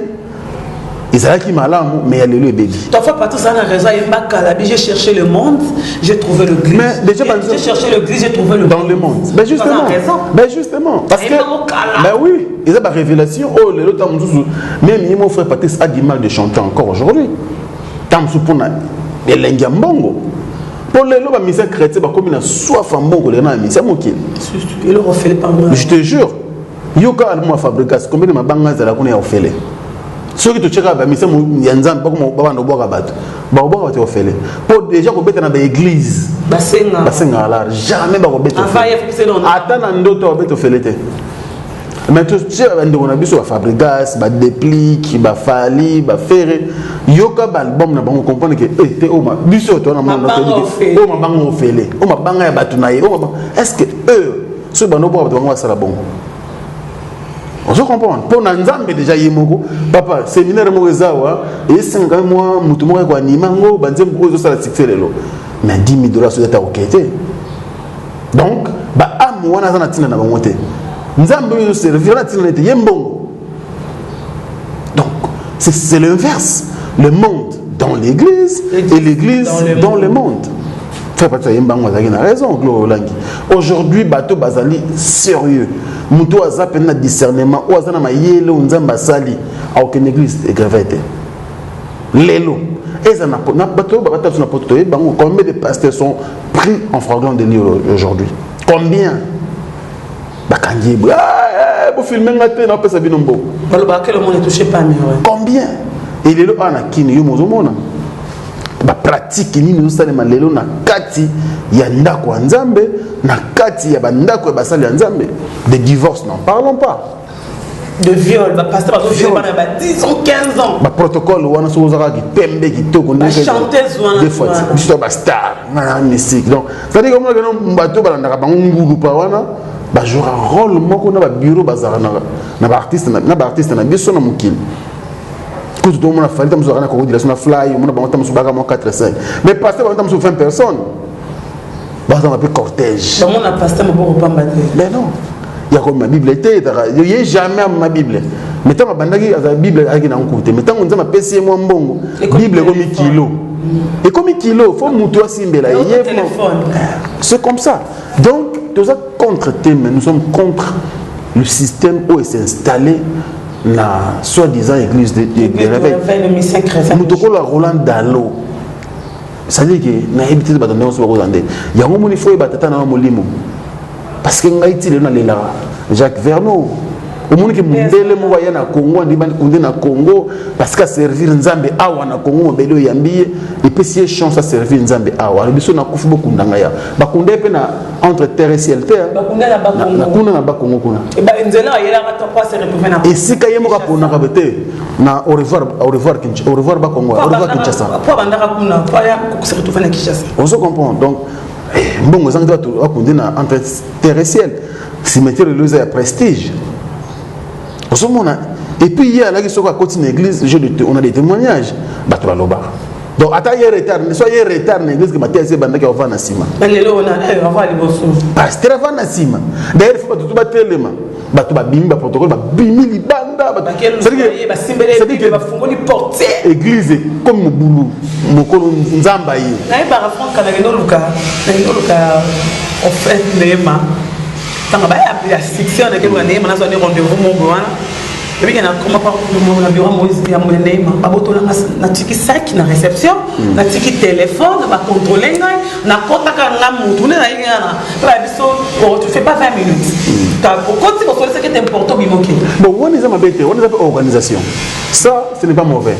S3: ezalaki malamu, mais ya lelo ebebi.
S9: Parfois, Patrice a raison, il Kalabi, j'ai cherché le monde, j'ai trouvé le gris.
S3: Mais déjà,
S9: j'ai cherché le gris, j'ai trouvé le
S3: dans le monde. Ben justement. Ben justement. Parce que, ben oui, ils ont la révélation. Oh, le temps, même mon frère Patrice a du mal de chanter encore aujourd'hui. Tant pour elengi ya mbongo, mpo lelo bamusicien chrétien bakomi na soif ya mbongo lelo na musicien mokili. Je te jure, yoka album ya Fabrigas, combien de mabanga ezala kuna ya ofele. Soki totyeka bamusicien ya Nzambe babanda kobwaka bato, bakobwaka bato ya ofele, mpo déjà kobeta na baéglise basengaka lar, jamais bakobeta, ata na ndoto bakobeta ofele te. Mais totie bandeko na biso, bafabrigas, badéplique, bafali, bafere, yoka baalbum na bango, comprendre ke te oyo biso towana oyo mabanga ofele, oyo mabanga ya bato na ye. Est ce que eux, soki bando bwaka bato, bango basala bongo? Ozo comprendre? Mpo na Nzambe déjà ye moko, papa, séminaire moko eza awa, esengaka mwa motu moko ya koanima yango, banzembo oyo ezosala succès lelo, mais 10 000 $ soki ata oke te. Donc baâme wana aza na ntina na bango te. Nzambe oyo ezoservir na ntina nete ye mbongo. Donc c'est l'inverse, le monde dans l'église et l'église dans le monde. Frère Patrice ayembango, azalaki na raison. Gloire Olangi, aujourd'hui bato bazali sérieux. Moto oyo aza pene na discernement, oyo aza na mayele oyo Nzambe asali, akokende église egreve te. Lelo eza na bato oyo babata biso na poto, toyebi bango. Combien de pasteurs sont pris en flagrant délit aujourd'hui? Combien bakangi ye boye? Bofilme nga te, naopesa bino mbongo.
S9: Balobaka le monde est touché pas, mais
S3: combien? Elelo awa na Kini, yo mozomona bapratique nini ezosalema lelo na kati ya ndako ya Nzambe, na kati ya bandako ya basali ya Nzambe? De divorce, n'en parlons pas.
S9: De viol, bapasteur bazovioler bana ba 10 ans, 15 ans.
S3: Baprotocole wana, soki ozalaka kipembe kitoko, biso bastar na mystique. Donc c'est-à-dire omonaka no bato balandaka bango ngulupa wana, bajouera rôle moko na babureau, bazalaka na baartiste na biso na mokili. Kutu tomona Fali, ta mosusu azalaka na coordination na Fly, omona bango ta mosusu baka mwa 4 5, mais pasteur bango ta mosusu 20 personnes, bazanga mpe cortège.
S9: Bamona pasteur maboko pamba te.
S3: Mais non, ya komema Bible te, ezalaka ye jamais amema Bible. Mais ntango abandaki azala, Bible azalaki na nkuku te. Mais ntango Nzambe apesi ye mwa mbongo, Bible ekomi kilo, ekomi kilo, fo motu asimbela ye. C'est comme ça. Donc toza contre te, mais nous sommes contre le système oyo s'installé na soi-disant église de réveil. Moto okola Roland Dalo, c'est-à-dire ke nayebi te bato ndenge so bakozala nde yango. Moni, fo oyeba tata na yo molimo, parce que ngai ti lelo nalelaka Jacques Vernaud. Omoni ke mondele moko aya na Congo, andikunde na Congo parce que aservir Nzambe awa na Congo, mobele oyambi ye, epesi ye chance aservir Nzambe awa. Alobi so nakufi, bokunda ngai awa. Bakunda ye mpe na entre terre et ciel te, na kuna na Bakongo kuna, esika ye moko aponaka te na au revoir, au revoir, au revoir Bakongo, au revoir Kinshasa. Ozo comprendre? Donc mbongo ezangi te, bato bakunde na entre terre et ciel, cimetière lelo eza ya prestige, ozomona. Et puis ye alaki, soki akoti na église, on a des témoignages, bato balobaka. Donc ata ye retard, so ye retard na église, ke mateya esi ebandaki, avanda na nsima.
S9: Lelo avanda liboso.
S3: Pasteur avanda na nsima. D'ailleurs, faut bato to batelema, bato babimi, baprotocole babimi libanda.
S9: Bafungoli porte.
S3: Église ekomi mobulu, mokolo Nzambe aye.
S9: Nayebaka, Frank, nakende oluka en fait Neema. Ntango baya ya succès, nakende Neema, nazwa ne rendez-vous moko wana. Ebike nakoma na bureau Moïse ya Neema, babotolanga, natiki saki na réception, natiki téléphone, bacontrôle ngai, nakotaka nga mutu nde nayebi nga na mpe ba biso, tu fais pas 20 minutes, okoti, bosolisaki ete important, bimoke.
S3: Bon, wana eza mabe te, wana eza mpe organisation. Ça, ce n'est pas mauvais,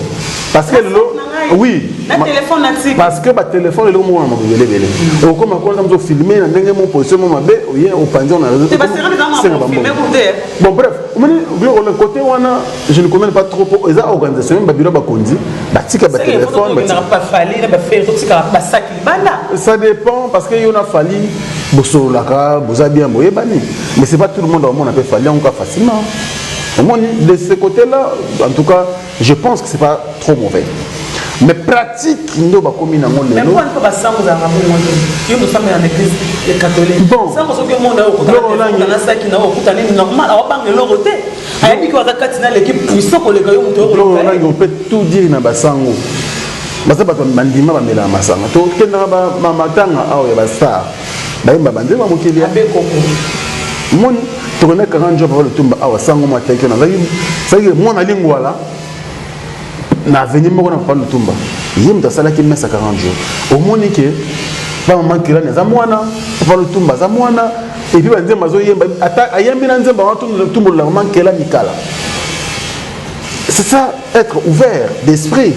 S3: parce que lelo, oui.
S9: Na téléphone natiki.
S3: Parce que batelefone, eloko moko na makambo ebele, okoma kuna mozo filme na ndenge mo position mo mabe, oye opanzi na. Bon, bref, omoni biloko na côté wana, je ne connais pas trop po eza organisation. Même babiro bakonzi batika batelefone. Ça dépend, parce que yo na Fally bosololaka, boza bien, boyebani, mais c'est pas tout le monde omona mpe Fally yango ka facilement. Omoni, de ce côté là, en tout cas, je pense que c'est pas trop mauvais, mais pratique nde bakomi nango lelo.
S9: Mpo basango ozalaka bongo te. Yo mosambela na église ya catholique, sango soki omona okutana saki na okuta nini, normal, aobanga eloko te, ayebi ki aza kati na l'équipe puissant koleka yo moto.
S3: Olangi, on peut tout dire na basango. Baza bato bandima, bamelaka masanga. Tokendaka matanga awa ya bastar, bayemba banzemba mokili. Moni, tokende 40 jours, papa Lutumba awa, sango mo ateki nazalaki mwana lingwala na avenue moko na papa Lutumba. Ye moto asalaki messe 40 jours. Omoni ke bamama Kelani aza mwana, papa Lutumba aza mwana, et puis banzembo azoyemba, ata ayembi na nzembo wana tumbololaka mama Nkela Mikala. C'est ça, être ouvert d'esprit.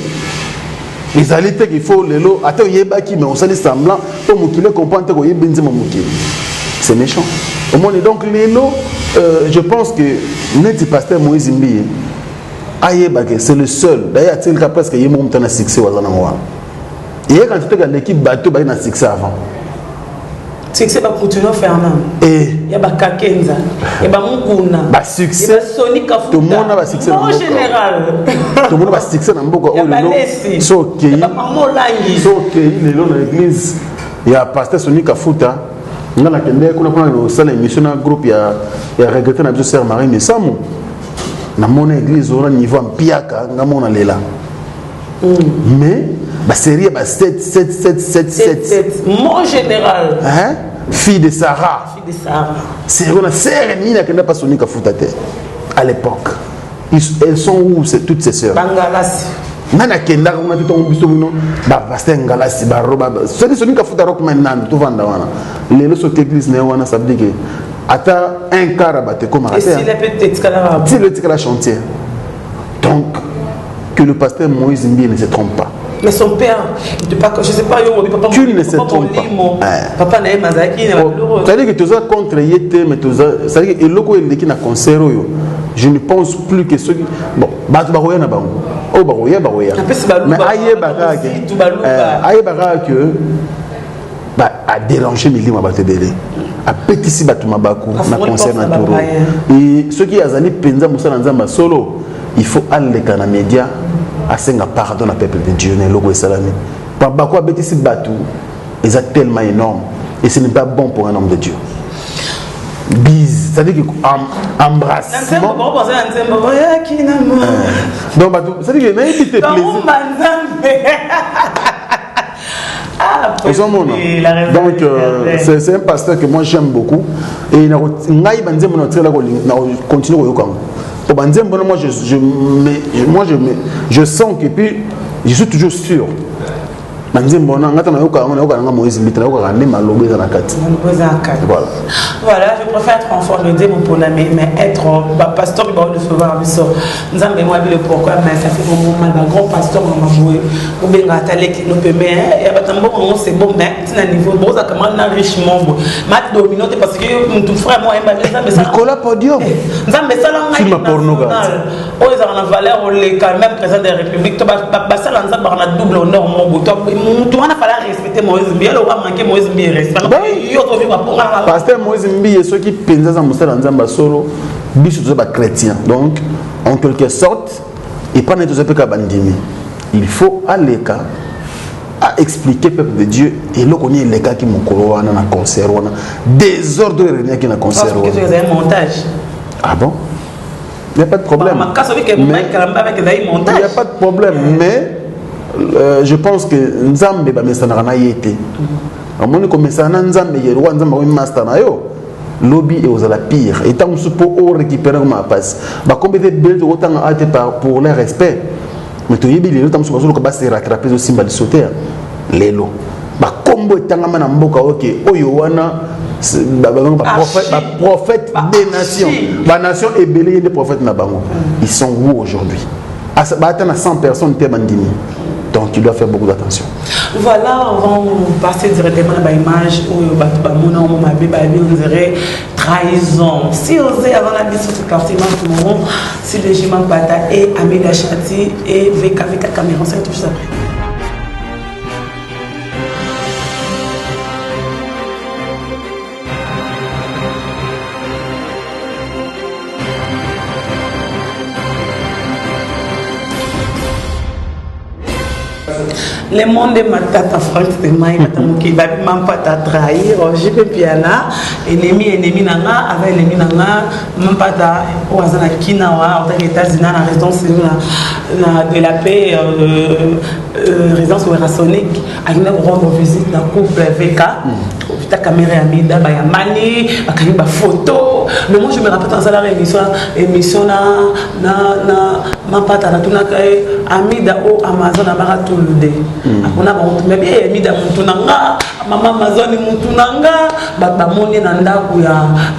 S3: Ezali te qu'il faut lelo ata oyebaki, mais osali semblant mpo mokili comprendre te koyebi nzembo mokili, c'est méchant. Omoni, donc lelo, je pense que neti pasteur Moïse Mbiye, ayebake c'est le seul. D'ailleurs, atielika presque ye moko moto na succès waza nango wana. Eyekaka te aleki bato baye na succès avant.
S9: Succès baCoutinho Fernand, ya bakakenza, ya bamukuna.
S3: Basuccès.
S9: Soni Kafuta.
S3: Tomona basuccès.
S9: Mon général.
S3: Tomona basuccès na mboka oyo lelo. So okei, so okei lelo na église ya pasteur Soni Kafuta, nga nakende kuna mpona kosala émission na groupe ya regretté na biso sœur Marie Misamu, namona église wana, niveau ya mpiaka, nga mona lela. Mais basérie ya ba 7 7 7 7 7.
S9: Mon général.
S3: Hein? Fille de Sarah.
S9: Fille de Sarah.
S3: Série wana, sœur nini akenda pa Soni Kafuta te à l'époque? Elles sont où, c'est toutes ces sœurs?
S9: Bangalasi.
S3: Nani akendaka kuna te? Ntongo biso bino bapaster Ngalasi, baroba, soki Soni Kafuta rockman nani tovanda wana. Lelo soki église na ye wana, ça veut dire que ata un quart ya bato ekomaka
S9: te.
S3: Tilo etikala chantier. Donc que le pasteur Moïse Mbiye ne se trompe pas.
S9: Mais son père, je sais pas, yo, papa,
S3: qu'il ne se trompe pas.
S9: Papa na ye mazalaki na
S3: biloko. C'est-à-dire que toza contre ye te, mais toza, c'est-à-dire que eloko eleki na concert oyo, je ne pense plus que soki, bon, bato bakoya na bango, oyo bakoya, bakoya, mais ayebaka que adéranger milimo ya bato ebele, apetisi bato mabaku na concert na toro. E soki azali mpenza mosala Nzambe ya solo, il faut aleka na média, asenga pardon na peuple de Dieu na eloko esalami. Bako abetisi bato eza tellement énorme et ce n'est pas bon pour un homme de Dieu. Bise, c'est-à-dire que embrassement, donc bato, c'est-à-dire que nayebi te plaisir. Ozomona, donc c'est un pasteur que moi j'aime beaucoup et ngai banzembo na tikala na continue koyoka yango po banzembo na moi je sens que, puis je suis toujours sûr, banzembo wana nga ta nayoka yango, nayoka nanga Moïse Mbita, nayokaka nde maloba eza na kati.
S9: Voilà. Voilà, je préfère être enfant de Dieu pour mais être ba pasteur ba de sauveur biso Nzambe moi le pourquoi. Mais ça fait vraiment mal, ba grand pasteur mama boye obenga ataleki no pe, mais ya batambo ngo, c'est bon, mais tina niveau boza kama na riche membre mat domino te, parce que mutu frère moi yemba Nzambe.
S3: Nicolas Podium.
S9: Nzambe sala
S3: ngai film porno.
S9: Oyo ezalaka na valeur oleka même président de la République to basala Nzambe baka na double honneur mobo to mutu wana fala respecter Moïse Mbiye. Eloko amanke Moïse Mbiye respect, yo tovivre mponga.
S3: Pasteur Moïse Mbiye, soki mpenza aza mosala Nzambe ya solo, biso toza bachrétien, donc en quelque sorte epai na ye toza mpe kaka bandimi. Il faut aleka. A expliquer peuple de Dieu eloko nini elekaki mokolo wana na concert wana, désordre oyo eregnaki na concert wana.
S9: Ezali montage.
S3: Ah bon, il n'y a pas de problème.
S9: Mais
S3: il n'y a pas de problème, mais je pense que Nzambe bamesanaka na ye te. Omoni, komesana na Nzambe ye roi, Nzambe akomi master na yo, lobi ekozala pire. Etango mosusu mpo orécupérer koma pasi, bakombi ete ebele tokotanga a te pour leur respect, mais toyebi lelo ntango mosusu bazoluka base rattraper, ezosimba liso te. Lelo bakombo etangama na mboka oke oyo wana, baprophète des nations, banation ebele, ye nde prophète na bango. Ils sont où aujourd'hui? Baata na 100 personnes te bandimi. Donc tu dois faire beaucoup d'attention.
S9: Voilà, on va passer directement à l'image où bato bamona omo mabe, bayebi, on dirait trahison. Si osé avant la biso tout quartier moment si le Jima Bata et Amida Chati et VK VK Cameroun, c'est tout juste après. Le monde matata, Frank Stemai, bata mokili babi Mampata trahir JP Mpiana, ennemi, ennemi na nga, aza ennemi na nga. Mampata oyo aza na kina wa otaki États-Unis na résidence na de la paix, résidence Werrasonic, akenda korendre visite na couple VK Vita Caméra ya Mida, bayambani, bakangi bafoto. Mais moi je me rappelle, nasalaka émission na Mampata, natunaka ye Amida o Amazon abaka tulude akona bango, me bi Amida mutu na nga, mama Amazon mutu na nga. Bato bamoni na ndako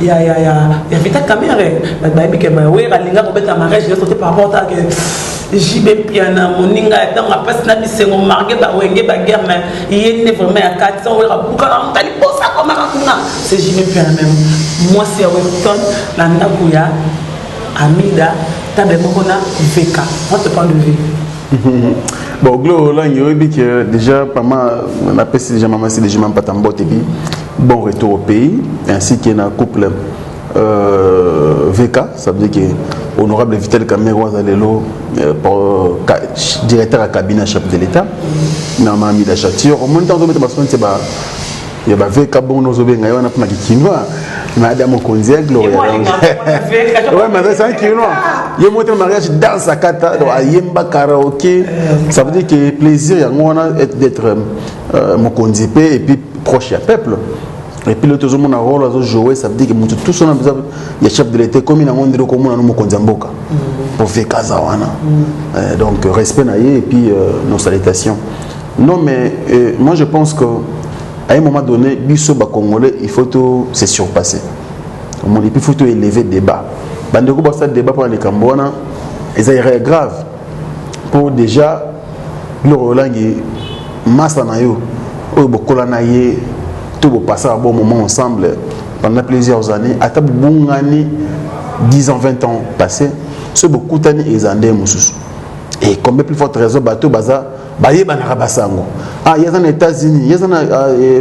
S9: ya Vita Camere, bato bayebi ke Wera alinga kobeta mariage nyonso te par rapport take JB Mpiana, moninga ya ntango apasi na bisengo, marge bawenge baguerre, mais ye nde vraiment ya kati. Sango Wera buka na moto aliposa akomaka kuna, c'est JB Mpiana. Même mwasi ya Weston na ndako ya Amida, table moko na VK, votre point de vue?
S3: Bon, Glo Olangi, oyebi que déjà mama napesi déjà mama CDG Mampata mbote, puis bon retour au pays, ainsi que na couple VK. Ça veut dire que honorable Vital Kamerhe aza lelo directeur ya cabinet chef de l'État na mama Amida Chature. Omoni, ntango ozobeta basoni te ba ya ba VK, bongo ozobenga ye wana mpona kikinois na ada mokonzi ya Gloria. Ouais, mais c'est un kinois ye moko te, mariage danse akata, donc ayemba karaoké. Ça veut dire que plaisir yango wana d'être mokonzi mpe et puis proche ya peuple. Et puis le tozomona rôle azojouer, ça veut dire que moto tout sona mpenza ya chef de l'État ekomi nango ndenge komona no mokonzi ya mboka po VK aza wana. Donc respect na ye et puis nos salutations. Non, mais moi je pense que à un moment donné, biso bacongolais, il faut tout se surpasser. Et puis il faut tout élever débat. Bandeko basala débat mpona likambo wana, eza erreur grave pour déjà biloko olangi masa na yo oyo bokola na ye to bopassa un bon moment ensemble pendant plusieurs années, ata bobungani 10 ans, 20 ans passé, so bokutani eza nde mosusu. Et combien plus forte raison bato baza bayebanaka basango, ah, ye aza na États-Unis, ye aza na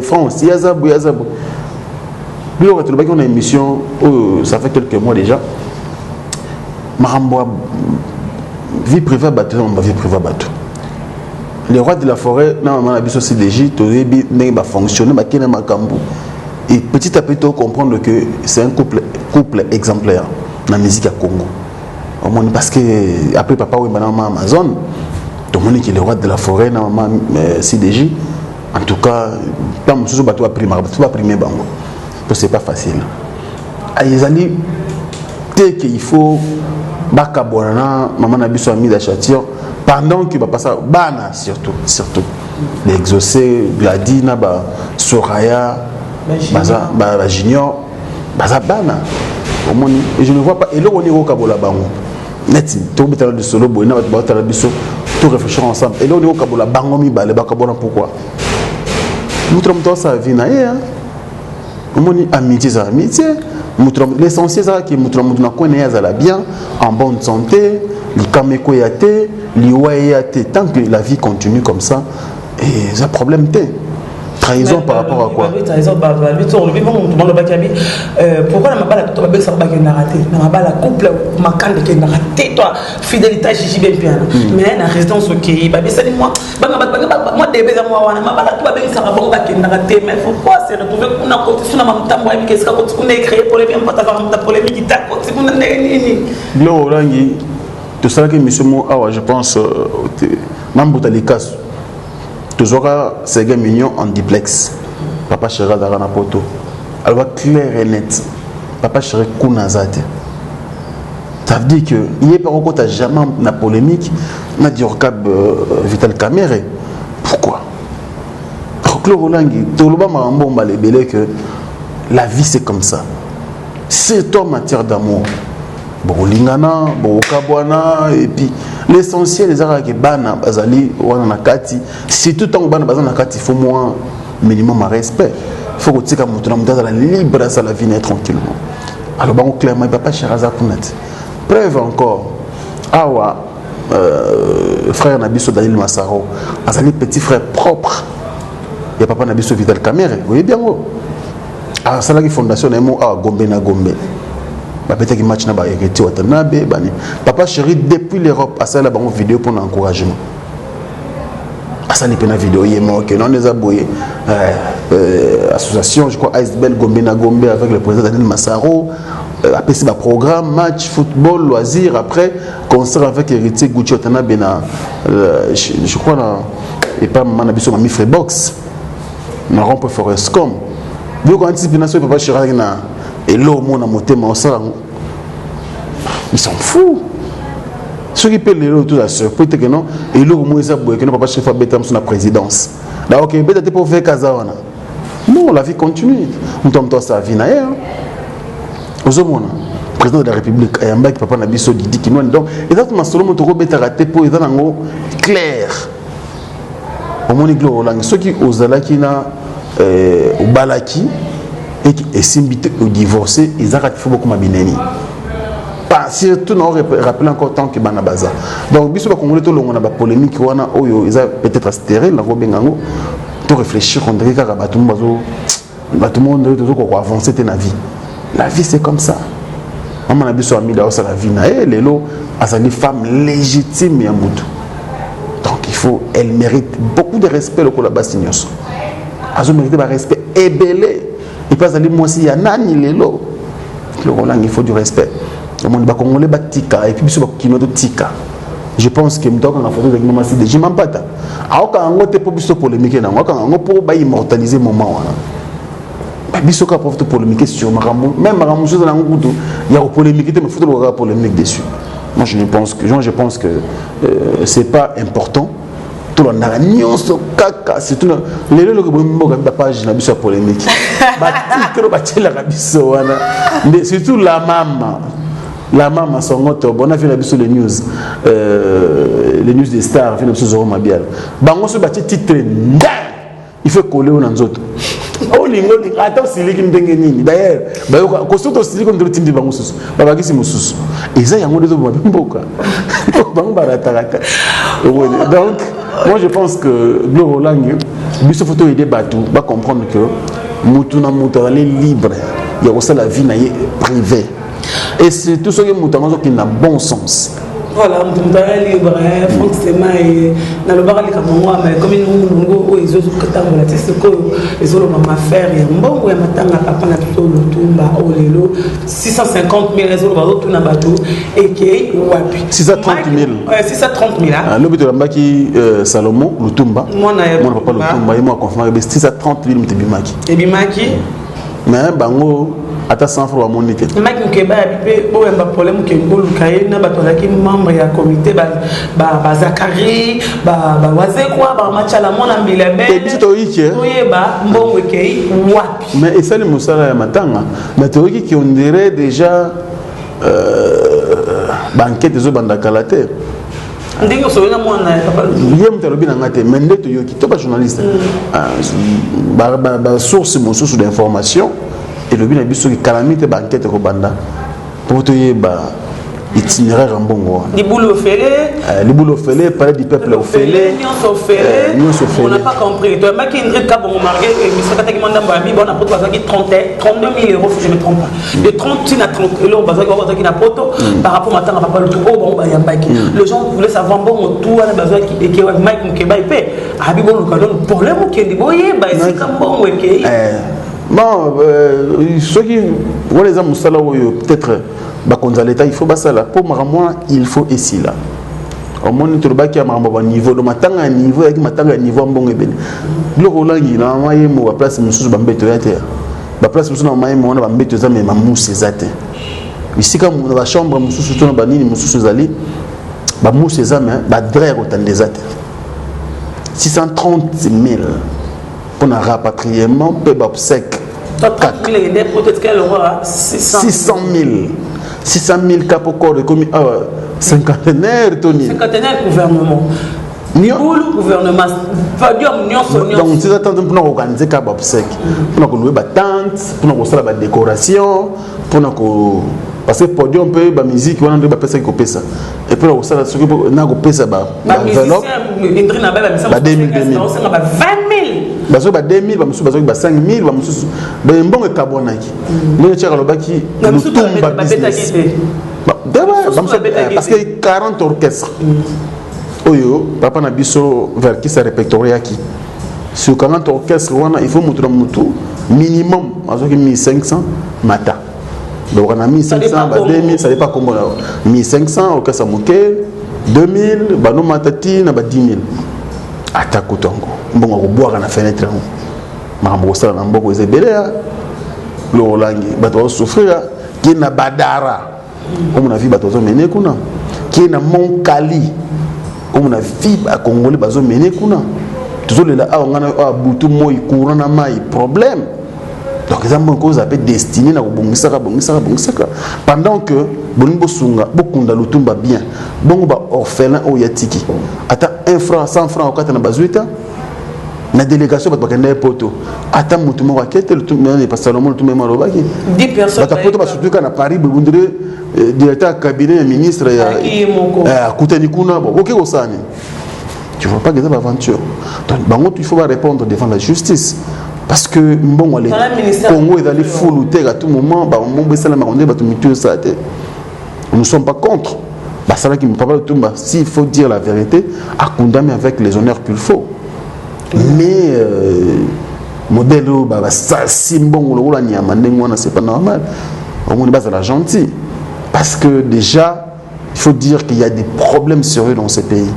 S3: France, ye aza boye, aza boye. Biloko tolobaki na émission oyo, ça fait quelques mois déjà, makambo ya vie privée ya bato eza makambo ya vie privée ya bato. Le roi de la forêt na mama na biso CDJ, toyebi ndenge bafonctionne, bakende makambo, et petit à petit tocomprendre que c'est un couple exemplaire na musique ya Congo. Omoni, parce que après Papa Wemba na mama Amazon, tomoni ke le roi de la forêt na mama CDJ, en tout cas ntango mosusu bato baprimaka, bato baprime bango po c'est pas facile. Ezali te ke il faut bakabwana na mama na biso Amida Chature pendant que bapasa bana, surtout l'exaucé Gladi na basoraya, baza bajunior, baza bana. Omoni, et je ne vois pas eloko nini ekokabola bango. Neti tobetala lisolo boye na bato baotala biso, to réfléchir ensemble, eloko nini ekokabola bango mibale? Bakabola pourquoi? Moto na moto asala vie na ye. Omoni, amitié eza amitié. L'essentiel ezalaki moto na moto na coin na ye azala bien, en bonne santé, likama ekoya te, liwa eya te. Tant que la vie continue comme ça, eza problème te. Trahison par rapport à quoi?
S9: Trahison babi to olobi bongo moto balobaki abi pourquoi na mabala to babekisaka bakendaka te na mabala couple makanda ekendaka te to fidélité jiji be mpiana. Mais na résidence okei babisani mwa banga bato mwa debe eza mwa wana mabala to babengisaka bango bakendaka te. Mais pourquoi se retrouver kuna koti suna mamutambo ayebika esika koti kuna ecréer polémique mpata azaka moto polémique ta koti kuna ndenge nini?
S3: Biloko olangi tosalaki émission mo awa, je pense na Mbuta Likasu, tozwaka Seguin Mignon en duplex. Papa Chéri azalaka na Poto, aloba clair et net: Papa Chéri kuna aza te. Ça veut dire que ye mpe akokota jamais na polémique na Dircab Vital Kamerhe. Pourquoi? Claude Olangi, toloba makambo mbala ebele que la vie, c'est comme ça, surtout en matière d'amour. Bokolingana, bokokabwana, et puis l'essentiel eza kaka ke bana bazali wana na kati. Surtout ntango bana baza na kati, il faut moins minimum ya respect. Il faut kotika moto na moto azala libre, asala vie na ye tranquillement. Alors bango clairement, Papa Chéri aza kuna te. Preuve encore awa, frère na biso Daniel Masaro azali petit frère propre ya papa na biso Vital Kamerhe. Oyebi yango, asalaki fondation na ye mo awa Gombe na Gombe, babetaki match na bahéritier Watanabe bani. Papa Chéri depuis l'Europe asalela bango vidéo mpona encouragement. Asali mpe na vidéo ye moko ke non, eza boye, association, je crois Icebel Gombe na Gombe avec le président Daniel Masaro, apesi baprogramme: match football, loisir, après concert avec héritier Gucci Watanabe na je crois na epa mama na biso Mami Frebox na rond-point Forescom. Biloko wana mpena soki Papa Chéri azalaki na eloko mona motema osala yango, ils s'en fout. Soki mpe lelo toza surpris te ke non, eloko moko eza boye ke non, Papa Chéri abeta mosu na présidence na ok, ebeta te mpo veka aza wana. Non, la vie continue, moto ya moto asala vie na ye. Ozomona président de la République ayambaki papa na biso Didi Kinwani. Donc eza masolo moto okobetaka te mpo eza nango clair. Omoni Gloire Olangi, soki ozalaki na obalaki esimbi te, odivorce, ezaka te. Faut bokoma bineni, surtout na rappeler encore tant que bana baza. Donc biso bakongoli tolongo na bapolémique wana oyo eza peut-être stérile, nakobenga yango. To réfléchir, on dirait kaka bato mo bazo bato mo ndenge tozokoka koavancer te na vie. La vie, c'est comme ça. Mama na biso Amida osala vie na ye lelo, azali femme légitime ya motu. Donc il faut, elle mérite beaucoup de respect lokola basi nyonso. Azomérite barespect ebele. Et puis azali mwasi ya nani lelo lokolangi, il faut du respect. Omoni bakongole batika, et puis biso bakino totika. Je pense que moto akanga photo ezalaki mama Side Jima Mpata, aokanga yango te mpo biso polémique nango, akanga yango mpo baimmortaliser moment wana. Biso kaka po topolémique sur makambo, même makambo mosusu eza nango kutu ya kopolémique te, mais faut tolokaka polémique dessus. Moi je ne pense que moi je pense que c'est pas important tolandaka nyonso kaka, surtout lelo eloko boyi mboka bapage na biso ya polémique, batitre batielaka biso wana nde. Surtout la mama Songoto bona vi na biso les news, les news des stars, vi na biso Zoro Mabiala, bango so batie titre nda, il faut coller oyo na nzoto. Olingi olingi ata osiliki ndenge nini, d'ailleurs bayoka kosoki osiliki ndenge otindi bango mosusu babakisi mosusu, eza yango nde toboma mboka, bango barataka te. Donc moi je pense que Gloire Olangi, biso faut toyede bato bacomprendre que mutu na mutu azali libre ya kosala vie na ye privé, et surtout soki moto yango azokende na bon sens.
S9: Voilà, moto moto aza libre. Frank Sema nalobaka likambo yango ama ekomi molongo oyo ezotambola te. Sikoyo ezoloba affaire ya mbongo ya matanga papa na biso Lutumba oyo lelo 650 000, ezoloba azotuna bato ekei wapi?
S3: 630 000.
S9: 630 000.
S3: Lobi tolambaki Salomon Lutumba.
S9: Mwana ya
S3: mwana papa Lutumba, ye mo aconfirmaki be 630 000 moto ebimaki.
S9: Ebimaki.
S3: Mais bango ata 100 francs bamoni te.
S9: Maki Mokeba yabi mpe boyamba problème ke boluka ye na bato bazalaki membre ya comité, bazakari, bawazekwa, bamatiala mwana mbila.
S3: Biso toyoki ke
S9: toyeba mbongo ekei wapi.
S3: Mais esali mosala ya matanga, mais toyoki ke on dirait déjà baenquête ezobanda kala te.
S9: Ndenge osobi na mwana ya papa.
S3: Ye moto alobi na nga te, mais nde toyoki to bajournaliste, basource mosusu d'information elobi na biso soki kalami te, baenquête ekobanda mpo toyeba. Itinéraire ya mbongo wana.
S9: Libulu ofele.
S3: Libulu ofele, palais du peuple ofele.
S9: Nyonso ofele.
S3: Nyonso ofele.
S9: On n'a pas compris. Toyambaki Ingrid Kabongo Marguer, émission kataki mwa ndambo ya bibo na poto, bazwaki 32 000 euros, si je me trompe pas. De 30 na 30 euros bazwaki na poto par rapport matanga papa Lutu oyo bango bayambaki. Les gens voulaient savoir mbongo tout wana bazwaki eke wapi. Mike Mukebayi mpe abi boluka donc problème okende boyeba esika mbongo ekei.
S3: Bon, soki wana eza mosala oyo peut-être bakonzi ya leta il faut basala mpo makambo wana il faut esila. Omoni, tolobaki ya makambo ya baniveau, donc matanga ya niveau eyaki, matanga ya niveau ya mbongo ebele. Biloko olangi na mama yemo, baplace mosusu bambeto ya te, baplace mosusu na mama yemo wana bambeto eza, me mamusi eza te. Bisika na bachambre mosusu to na banini mosusu ezali, bamusi eza, me badraps ya kotanda eza te. 630 000 mpona rapatriement mpe baobsèques.
S9: 30 000 ekende peut-être quel euro?
S3: 600 000, 600 000 ka po corps ekomi awa, cinquantenaire to nini.
S9: Cinquantenaire, gouvernement, libulu gouvernement, podium nyonso.
S3: Donc 630 mpona koorganiser ka baobsèques, mpona kolouer batente, mpona kosala badécoration, mpona ko parce que podium mpe bamusike wana nde bapesaki kopesa, et mpona kosala soki na kopesa baenveloppe.
S9: Ba
S3: 2000, 2000.
S9: Ba 20 000.
S3: Bazwaki ba 2000, bamosusu bazwaki ba 5000, bamosusu mbongo ekabwanaki ndenge tiaka alobaki Lutumba business, parce que 40 orchestre oyo papa na biso Verckys arépertoriaki, sur 40 orchestre wana il faut motu na motu minimum azwaki 1500 mata. Donc na 1500, ba 2000, ça dépend kombo na 1500 orchestre moke, 2000, banomata ti na ba 10 000. Ata kutu yango mbongo akobwaka na fenêtre yango. Makambo kosala na mboko eza ebele ya lokolangi, bato bazosouffrir. Ke na Badara, omona vie bato bazomene kuna. Ke na Monkali, omona vie bakongole bazomene kuna. Tozolela awa, ngai awa, butu moi, courant na mai problème. Donc eza mbongo kozala mpe destiné na kobongisaka, bongisaka, bongisaka, pendant que bolingi bosunga bokunda Lutumba bien. Bongo baorphelin oyo ya tiki, ata 1 franc, 100 franc okata na bazwi te. Na délégation bato bakenda ye poto, ata motu moko ake te. Salomo Lutumba ye alobaki bato ya poto basutuka na Paris, bebundire directeur ya cabinet ya ministre akutani kuna. Bon, oke kosala nini? Tu vois pas que eza baaventure? Donc bango il faut répondre devant la justice, parce que mbongo Congo ezali fulu te. À tout moment bambongo esalamaka nde bato mitu esala te. Nous ne sommes pas contre basalaki papa Lutumba. S'il faut dire la vérité, akundami avec les honneurs qu'il faut, mais modèle oyo basasi mbongo lokola nyama ndenge wana, c'est pas normal. Omoni, bazala gentil, parce que déjà il faut dire qu'il y a des problèmes sérieux dans ce pays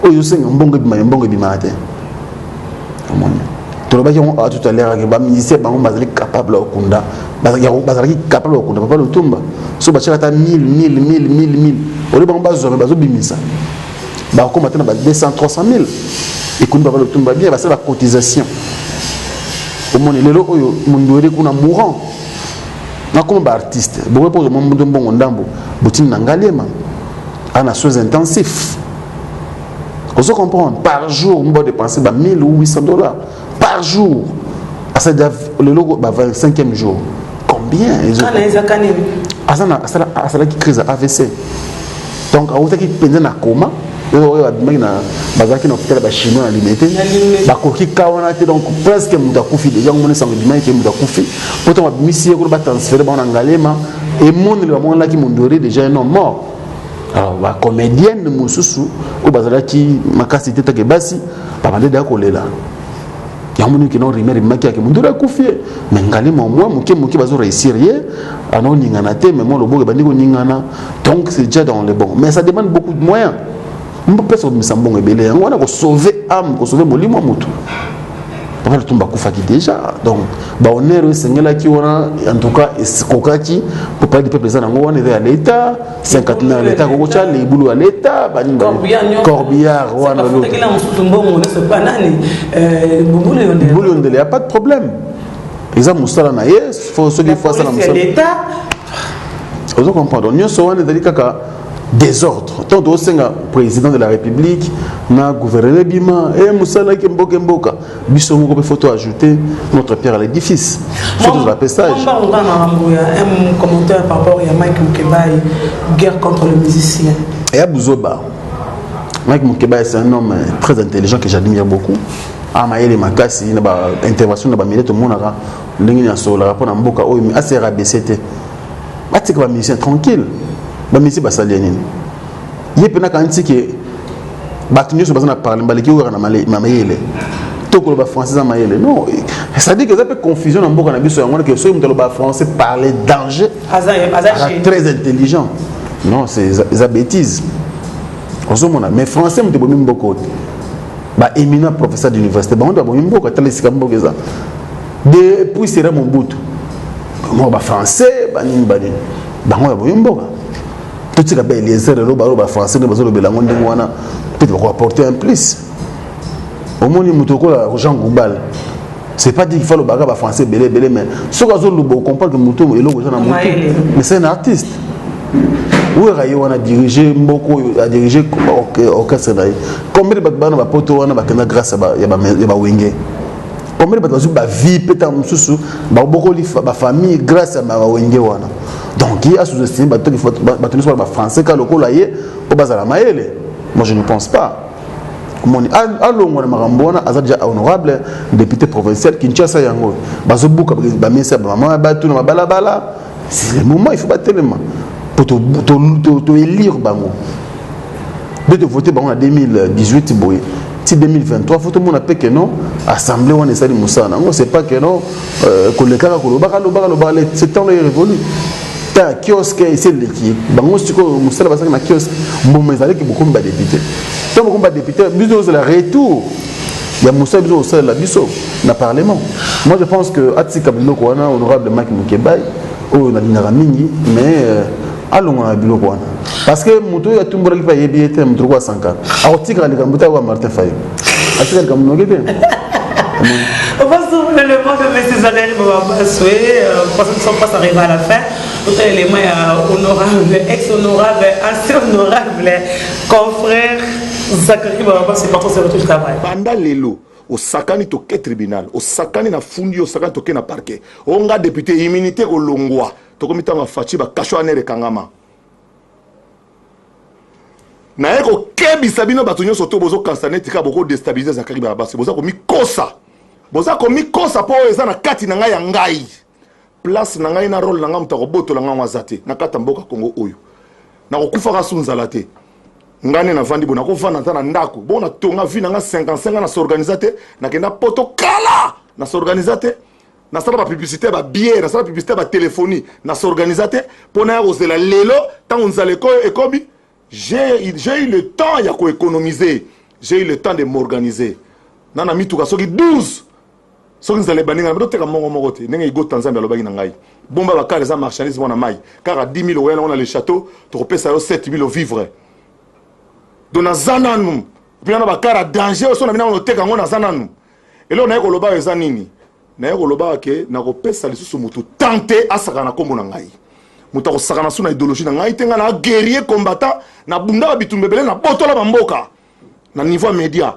S3: oyo osenga mbongo ebima, mbongo ebimaka te. Omoni, tolobaki yango awa tout à l'heure ke bamusicien bango bazali capable ya kokunda, bazalaki capable ya kokunda papa Lutumba. So batiaka ata 1000, 1000, 1000, 1000, 1000, oyo bango bazwa, me bazobimisa, bakokoma te na ba 200, 300 000. Ekundi papa Lutumba bien, basala bacotisation. Omoni lelo oyo mundu kuna mourant nakoma baartiste bokoki mpo ozwa mundu mbongo ndambo botindi na Ngaliema ana soins intensifs. Ozo comprendre, par jour mo dépenser ba 1000 ou 800 $ par jour. Asala lelo ba 25e jour, combien? Asalaki crise ya AVC, donc awutaki mpenza na coma oyo abimaki na bazalaki na hôpital ya bachinois na Limete, bakoki ka wana te. Donc presque moto akufi déjà. Ngomona esango ebimaki ke moto akufi po ntango babimisi ye kuna, batransféré bango na Ngalema, emoneli bamonelaki mondori déjà un homme mort. Alors bacomédienne mosusu oyo bazalaki makasi te, take basi babande deya kolela yango. Moni kino rumeur ebimaki yake mondori akufi ye, mais Ngalema mwa moke moke bazo réussir ye, anoningana te, mais mwa loboko ebandi koningana. Donc c'est déjà dans le bon, mais ça demande beaucoup de moyens. Mpesa kobimisa mbongo ebele yango wana kosauver âme, kosauver molimo ya motu. Papa Lutumba akufaki déjà, donc bahonneur oyo esengelaki wana, en tout cas ekokaki po palais du peuple eza nango wana, eza ya l'état, cinquantenaire l'état kokotya libulu ya l'état, banini, corbillard wana. Bulu Yondele, ya pas de problème, eza mosala na ye. Soki fo asala mosala, ozo comprendre, nyonso wana ezali kaka. Désordre. Tant tosenga président de la République na gouverneur bima et musala ke mboka mboka biso moko pe faut ajouter notre pierre à l'édifice. Faut tout rappeler sage.
S9: Un commentaire par rapport à Mike Mukebayi, guerre contre le musicien.
S3: Et à Bouzoba. Mike Mukebayi c'est un homme très intelligent que j'admire beaucoup. Ah mayele makasi na ba intervention na ba milieu tomonaka ndenge nini asololaka mpo na mboka oyo ase rabaisser te. Batika ba musicien tranquille. Ba musicien basali nini? Ye mpe nakanisi ke bato nyonso baza na parlement baleki oyo kaka na mayele to koloba français eza mayele non, c'est-à-dire que eza mpe confusion na mboka na biso yango wana ke soki moto aloba français parler danger, aza très intelligent. Non, c'est eza bêtise. Ozomona, mais français moto ebomi mboka oyo te. Ba éminent professeur d'université bango nde babomi mboka. Tala esika mboka eza depuis sera Mobutu, moko bafrançais banini banini, bango babomi mboka. Totika ba Eliezer elo balo bafrançais nde bazolobela yango ndenge wana, peut-être bakoapporter un plus. Omoni moto lokola Jean Goubal, c'est pas dit qu'il faut lobaka bafrançais ebele ebele, mais soki azoloba, ocomprendre que moto eloko eza na motu, mais c'est un artiste. Oyo ye wana dirige mboka oyo, adirige orchestre na ye. Combien de bato bana bapoto wana bakenda grâce ya bawenge? Combien de bato bazwi bavie mpe ntango mosusu babokoli bafamille grâce ya bawenge wana? Donc ye asous-estime bato, bato nyonso bana bafrançais ka lokola ye mpo bazala mayele. Moi, je ne pense pas. Omoni, alongwa na makambo wana. Aza déjà honorable député provincial. Kinshasa yango bazobuka bamesa ya bamama ya bato na mabalabala. C'est le moment, il faut batelema po toélire bango nde tovote bango na 2018 boye ti 2023. Faut tomona mpe ke non, assemblée wana esali mosala nango. C'est pas que non, kolekaka kolobaka lobaka lobaka. Ce temps là est révolu. Ta kiosque esi eleki bango. Sikoyo mosala basalaki na kiosque, mboma ezalaki. Bokomi badéputé, ntango bokomi badéputé, biso ozala retour ya mosala biso kosalela biso na parlement. Moi, je pense que atika biloko wana. Honorable Mike Mukebayi oyo nalingaka mingi, mais alongwa na biloko wana, parce que moto oyo atumbolaki mpe ayebi ye te. Moto lokola Sankara akotikaka likambo te. Akoya Martin Fayulu atika likambo noki te.
S9: On va soulever le mot de M. Zacharie Bababaswe, parce que nous sommes pas arrivés à la fin. Autant élément honorable, ex-honorable, ancien honorable, confrère Zacharie Bababaswe, patron, c'est retour du travail.
S10: Banda lelo osakani, toke tribunal, osakani na fundi, osakani, toke na parquet. Onga député, immunité kolongwa. Tokomi ntango afaci bakasho anere ekangama. Naye kokebisa bino bato nyonso to bozokanisa neti kaka bokodéstabiliser Zacharie Bababaswe, boza komikosa, boza komikosa. Mpo oyo eza na kati na ngai ya ngai, place na ngai na rôle na ngai, moto akobotola ngai ngo aza te na kati ya mboka Kongo oyo. Nakokufaka su nzala te. Ngai nde navandi boye, nakovanda ata na ndako bongo, natonga vie na ngai 55 na s'organiser te. Nakenda poto kala, na s'organiser te. Nasala bapublicité ya babière, nasala publicité ya batéléphonie, na s'organiser te mpo naya kozela lelo ntango nzala ekomi. J'ai eu le temps ya koéconomiser, j'ai eu le temps de m'organiser. Na na mituka soki 12, soki nzala ebandi, ngai toteka moko moko te. Ndenge igota Nzambe alobaki na ngai: bomba bakare, eza marchandise mwana mai kaka 10 000, oya nango na le château, tokopesa yo 7 000 vivre. Donc naza nanu mpe na bakare ya danger oyo so na bino oteka yango. Naza nanu. Eloko naye koloba oyo eza nini? Naye koloba ke nakopesa lisusu motu tan te asaka na nkombo na ngai. Moto akosaka na su na idéologie na ngai te. Ngai na guerrier combattant, nabundaka bitumba ebele, nabotola bamboka na niveau ya média.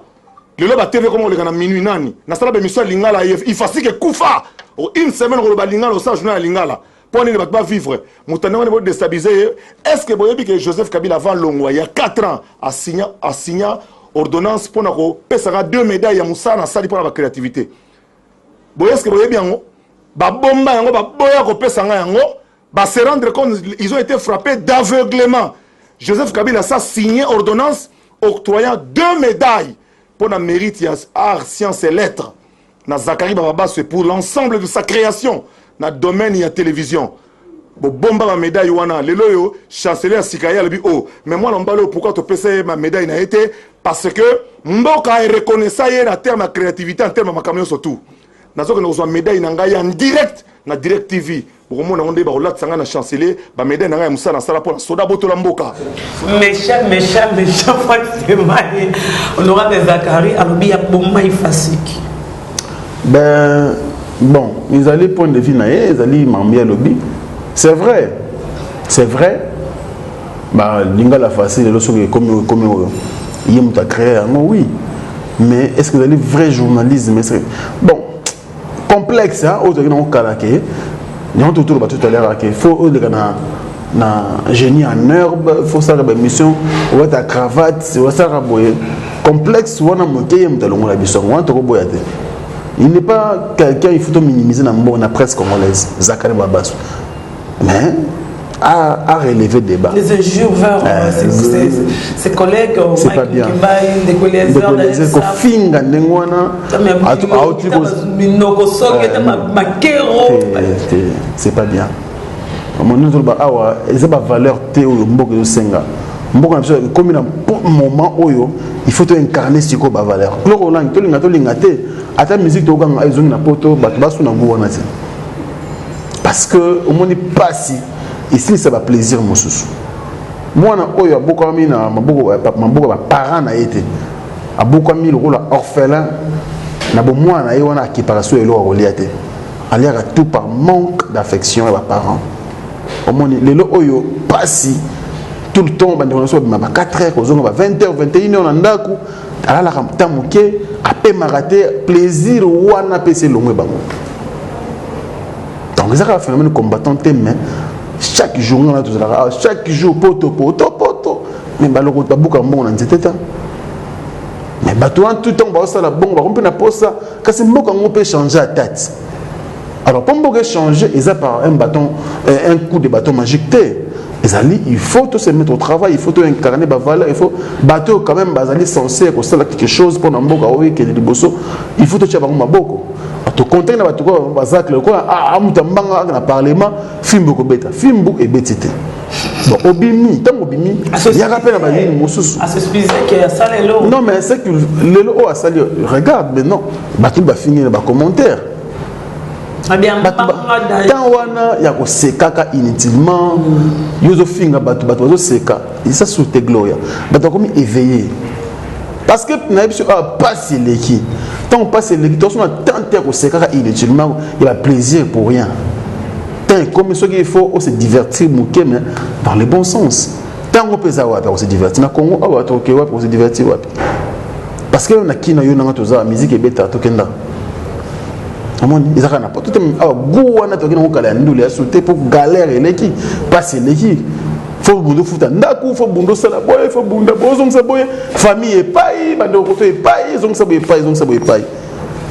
S10: Lelo batv koma koleka na minuit. Nani nasala baémission ya lingala, ifasike ekufa une semaine koloba lingala, osala journal ya lingala mpo nini? Bato bavivre moto ndenge wana bodéstabiliser ye. Est ce que boyebi ke Joseph Kabila, avant longwa ya 4 ans, asigna ordonnance mpona kopesaka deux médailles ya mosala nasali mpona bacréativité boye? Est ce que boyebi yango? Babomba yango, baboya kopesa nga yango. Base rendre compte, ils ont été frappés d'aveuglement. Joseph Kabila a signé ordonnance octroyant deux médailles pour la mérite ya art, sciences et lettres na Zacharie Bababaswe pour l'ensemble de sa création na domaine ya télévision. Bobomba bamédaille wana. Lelo oyo chancelier ya sika ye alobi: o oh, mais mwana mobali oyo, pourquoi topesa ye bamédaille na ye te? Parce que mboka ereconnaissa ye na terme ya créativité, en terme ya makambo nyonso tout. Nazokende kozwa médaille na ngai en direct na Direct TV. Bokomona yango nde bakolatisa ngai na chancelier bamédaille na ngai ya mosala nasala mpo na soda botola mboka.
S9: Méchant, méchant, méchant Frank Semaye. Honorable Zacharie alobi ya bomba ifasiki.
S3: Ben bon, ezali point de vue na ye, ezali mambi alobi. C'est vrai, c'est vrai. Ba lingala facile lelo soki ekomi ekomi oyo ye moto a créé yango oui. Mais est-ce que ezali vrai journalisme est-ce que bon complexe hein oyo tozalaki nango kala ke yango totoloba tout à l'heure ke faut oleka na na génie en herbe faut osalaka baémission olata cravate osalaka boye complexe wana moke ye moto alongola biso yango wana tokoboya te. Il n'est pas quelqu'un il faut to minimiser na mbo na presse congolaise Zakari Babasu mais a, a relevé débat.
S9: Les injures vers euh, ses, ses, ses collègues,
S3: c'est pas bien. Kofinga ndenge wana
S9: auti minoko soki ata makero
S3: c'est pas bien. Omoni toloba awa eza bavaleur te oyo mboka ezosenga mboka na biso ekomi na moment oyo il faut to incarner sikoyo bavaleur biloko olangi tolinga tolinga te ata musique tokokanga ezongi na poto bato basuna ngo wana te parce que omoni pasi esilisa baplaisir mosusu. Mwana oyo abokwami na maboko maboko ya baparent na ye te, abokwami lokola orphelin na bomwana na ye wana, akipaka so eloko akolia te, aliaka tout par manque d'affection ya baparent. Omoni lelo oyo pasi tout le temps, bandeko na biso babima ba 4 heures kozonga ba 20 heures 21 heures na ndako, alalaka ta moke, apemaka te, plaisir wana apesi elongo bango. Donc eza kaka phénomène combattant te, mais chaque jour ngana tozalaka chaque jour poto poto poto, mais baloko babuka mbongo na nzete ta. Mais bato wana tout ntango baosala bongo bakomi mpe na posa, kasi mboka yango mpe change ata te. Alors mpo mboka échange eza par un bâton, un coup de bâton magique te. Ezali il faut to se mettre au travail, il faut to incarner bavaleur, il faut bato oyo quand même bazali censé kosala quelque chose mpona mboka oyo ekende liboso, il faut totia bango maboko. Tokonte na bato oyo bazakle lokola amuta mbanga na parlement, fimbu ekobeta, fimbu ebeti te. Bon, obimi ntango obimi yaka mpe na banini mosusu. Non mais c'est que lelo oyo asali, regarde maintenant bato bafingi na bacommentaire ntango wana ya kosekaka inutilement. Yo ozofinga bato, bato bazoseka eza sur te gloria. Bato bakomi éveillé parce que nayebi so awa pasi eleki. Ntango pasi eleki, tosona temps te ya kosekaka inutilement ya baplaisir pour rien. Temps ekomi soki il faut ose divertir moke, mais dans le bon sens. Ntango mpe eza wapi akose divertir na Congo awa? Toke wapi kose divertir wapi? Parce que na kina yo nanga toza musique ebeta, tokenda omoni eza kaka na poto te. Awa gu wana toki nango kala ya ndule ya sute mpo galère eleki, pasi eleki. Fo bunda ofuta ndako, fo bunda osala boye, fo bunda boye ozongisa boye famille epai, bandeko koto epai, ezongisa boye epai, ezongisa boye epai.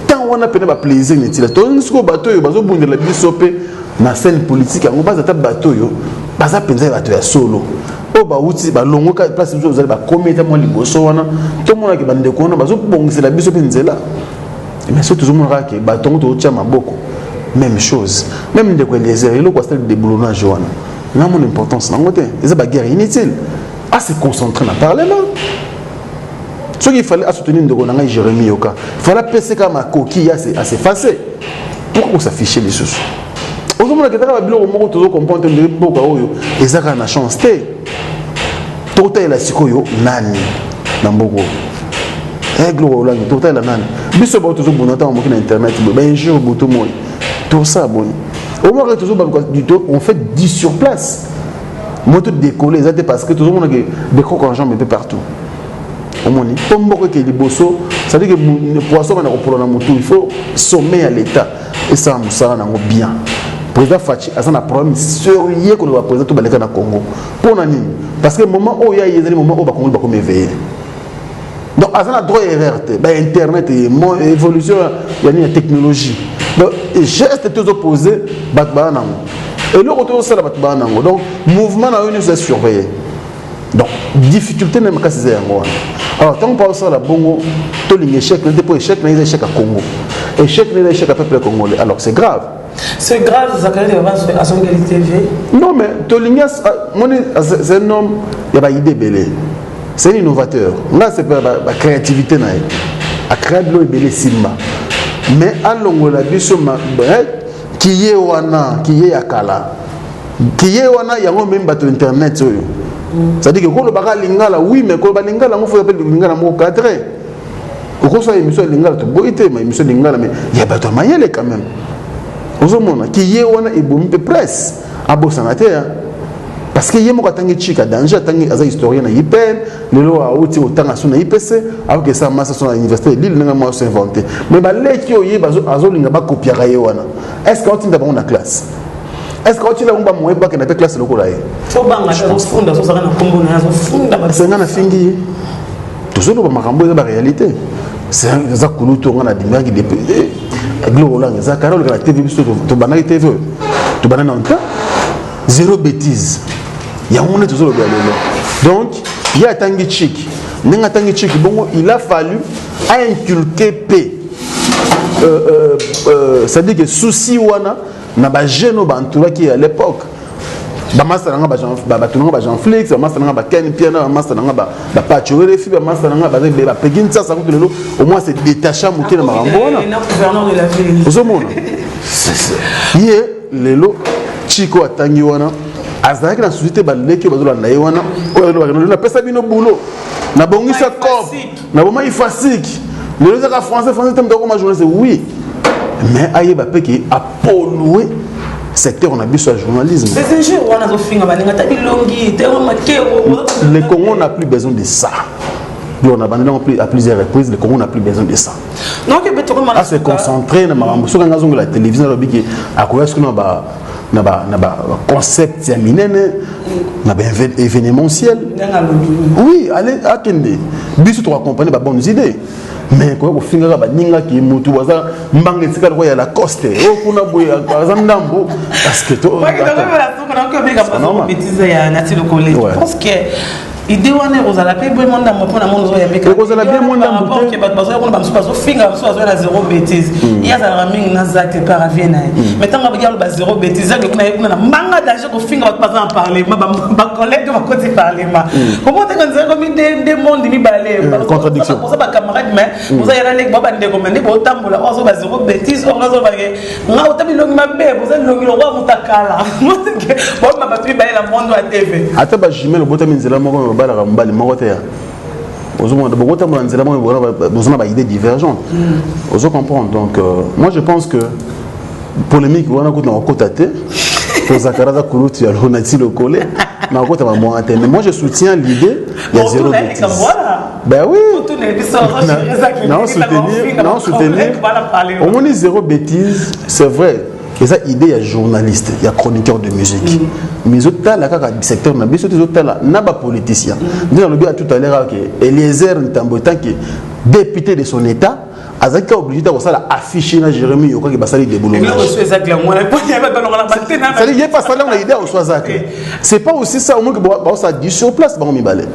S3: Ntango wana pene baplaisir netila tolingi sikoyo bato oyo bazobundela biso mpe na scène politique yango baza ata bato oyo baza mpenza bato ya solo oyo bawuti balongoka place biso ozali bakomi ata mwa liboso wana, tomonaki bandeko wana bazobongisela biso mpe nzela. Mais soki tozomona kaka ke bato yango tozotya maboko, même chose, même ndeko Eliezer eloko asali déboulonnage wana, namona importance nango te. Eza baguerre inutile, ase concentrer na parlement. Soki il fallait asoutenir ndeko na ngai Jérémie Yoka, fallait apeseka makoki ya aseffacer. Pourquoi kosaffiche lisusu? Ozomona ketaka babiloko moko tozocomprendre te ndenge mboka oyo eza kaka na chance te. Tokotalela sikoyo nani na mboka oyo? Gloire olangi, tokotalela nani? Biso bao tozobunda ntango moki na internet boye, bainjure butu moi, tosala boni? Omaka tozobaluka, on fait du sur place moto décoller eza te parce que tozomona ke des crocs en jambe un peu partout. Omoni mpo mboka eke liboso, c'est-à-dire que poisson bana kopola na motu, il faut sommet ya l'état esala mosala nango bien. Président Fatshi aza na problème sérieux koloba président to baleka na Congo. Mpo na nini? Parce que moment oyo ya ye ezali moment oyo bakongoli bakomi éveillé, donc aza na droit erreur te. Bainternet, évolution ya nini ya technologie, donc geste tozopose bato baa nango, eloko tozosala bato baa nango, donc mouvement na yo nyonso eza surveillé. Donc difficulté na makasi eza yango wana. Alors ntango mpo osala bongo, tolinga échec na te, mpo échec na eza échec ya Congo, échec na eza échec ya peuple congolais. Alors c'est grave.
S9: C'est grave, Zakari azongeli TV.
S3: Non mais tolingi moni, c'est un homme ya baide ebele, c'est un innovateur. Nga c'est bacréativité na ye, acréa bilo ebele esimba, mais alongola biso kiye wana, kiye ya kala, kiye wana yango meme bato internet oyo. C'est-à-dire que kolobaka lingala, oui, mais koloba lingala yango faut mpe lingala moko cadré. Okosala émission ya lingala, toboyi te ma émission ya lingala, mais ya bato ya mayele quand même. Ozomona kiye wana ebomi mpe presse, abosana te. Parce que ye moko atangi chika danger, atangi, aza historien na IPN, lelo auti kotanga so na IPC, aoki esala masa so na université de Lille, ndenge moko aso inventé. Mais baleki oyo ye azolinga bakopiaka ye wana, est ce que aotinda bango na classe? Est ce que aotinda bango bamoye bakenda mpe classe lokola ye? Senga nafingi ye, tozoloba makambo eza baréalité, eza kulutu. Nga nadimaki depuis biloko olanga eza kara oleka na TV. Biso tobandaki TV oyo, tobanda na ntan zéro bêtise, yango nde tozolobela lelo. Donc ye atangi chiki, ndenge atangi chiki bongo, il a fallu inculquer pe c'est-à-dire que souci wana na bajeune oyo baentouraki à l'époque, bamasta na nga, bato na nga, ba Jean Flix, bamasta na nga, baken Piana, bamasta na nga, bapacho Refi, bamasta na nga baza ebele, bapegi Nsasa. Kutu lelo au moins se détacha moke na makambo wana. Ozomona ye lelo chiko atangi wana, azalaki na susi te. Baleki oyo bazolanda ye wana, oyo alobaka napesa bino bulo, nabongisa cop, naboma ifasiki, lelo ezaka français français te, moto akoma journaliste. Oui, mais ayeba mpe ke apolue secteur na biso ya journalisme. Le Congo n'a plus besoin de ça. On a abandonné à plusieurs reprises, le Congo n'a plus besoin de ça. À se concentrer na makambo. Soki anga azongela télévision, alobi ke akoya soki na ba concept ya minene, na ba événementiel. Oui, allez, akende, biso toaccompagne ba bonnes idées, mais koya kofingaka baningaki motu aza mbanga esika lokola ya Lacoste oyo kuna boye aza ndambo, parce que
S9: pense que idée wana ekozala mpe boye mwa ndambo mpona mona ozoyambeka.
S3: Ekozala bien mwa ndambo
S9: te. Bato bazoya kuna, bamosusu bazofinga, bamosusu bazoya na zéro bêtise. Ye azalaka mingi na Zacle par avie na ye, mais ntango abaki aloba zéro bêtise, Zacle kuna ye kuna na mbanga danger, kofinga bato baza na parlement, bacollègue bakoti parlement. Comment te konzela komi nde monde mibale?
S3: Contradiction.
S9: Boza bacamarade, mais boza yana ndenge ba bandeko, mais nde botambola, oyo azoba zéro bêtise, oyo azobake nga ota bilongi mabe, boza bilongi lokwa mutakala, boma bato mibale na monde ya TV.
S3: Ata bajumelle obotami nzela moko, babalaka mobali moko te ya ozomona bokotambola nzela moko, boza na baidée divergente, ozo comprendre. Donc moi je pense que polémique wana kutu na kokota te. Tozakara aza kulutu ya Lonati Lokole, na kokota bamwana te, mais moi je soutiens l'idée ya zéro bêtise. Ben oui, nao soutenir. Omoni, zéro bêtise, c'est vrai, eza idée ya journaliste, ya chroniqueur de musique, mais ezotala kaka secteur na biso te, ezotala na bapoliticien. Nde nalobi à tout à l'heure ke Eliezer Ntambo, tant que député de son état, azalaki kaka obligé te kosala affiche na Jérémi Yokaki basali déboulonnage. C'est-à-dire ye pasali yango na idée ya oswa Zacle, c'est pas aussi ça. Omoki baosala du sur place, bango mibale,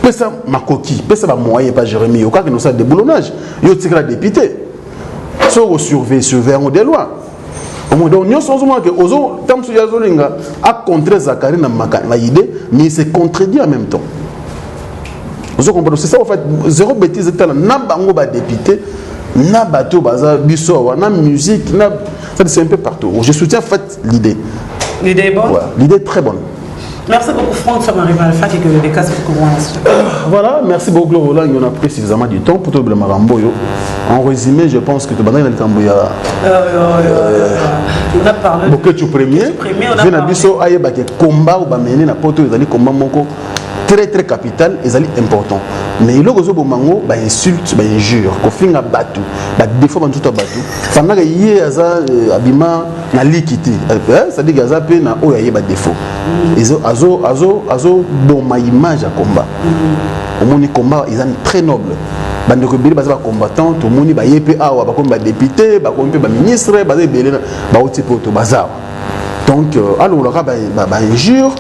S3: pesa makoki, pesa bamoyen pa Jérémi Yokaki nosala déboulonnage, yo otikala député, soki osurveille, surveille yango de loin au moins. Donc nyonso ozomona ke ozo ntango mosusu azolinga acontrer Zakari na idée, mais il se contredit en même temps, ozo comprendre. C'est ça en fait, zéro bêtise, etala na bango badéputé, na bato baza biso awa na musique, na ça, c'est un peu partout. Je soutiens en fait l'idée.
S9: L'idée est bonne.
S3: Ouais, l'idée est très bonne.
S9: Merci beaucoup, Franck. Ça m'arrive à la fin que le décasse pour
S3: Voilà, merci beaucoup, Roland. On a pris suffisamment du temps pour tout le marambo. En résumé, je pense que tu vas dans le Kamboya.
S9: On a parlé.
S3: Boketshu premier.
S9: Premier, on a
S3: parlé. Biso ayeba ke combat ou ba mener na poto ezali combat moko très très capital, ezali important, mais eloko ozoboma yango, bainsulte, bainjure, kofinga bato, badéfaut banzoto ya bato. Fandaka ye aza abima na liki te, c'est-à-dire que aza mpe na oyo ayeba défaut, azoboma image ya combat. Omoni, combat eza très noble, bandeko ebele baza bacombattant, tomoni baye mpe awa, bakomi badéputé, bakomi mpe baministre, baza ebele bauti mpe oto baza awa. Donc alongolaka bainjure,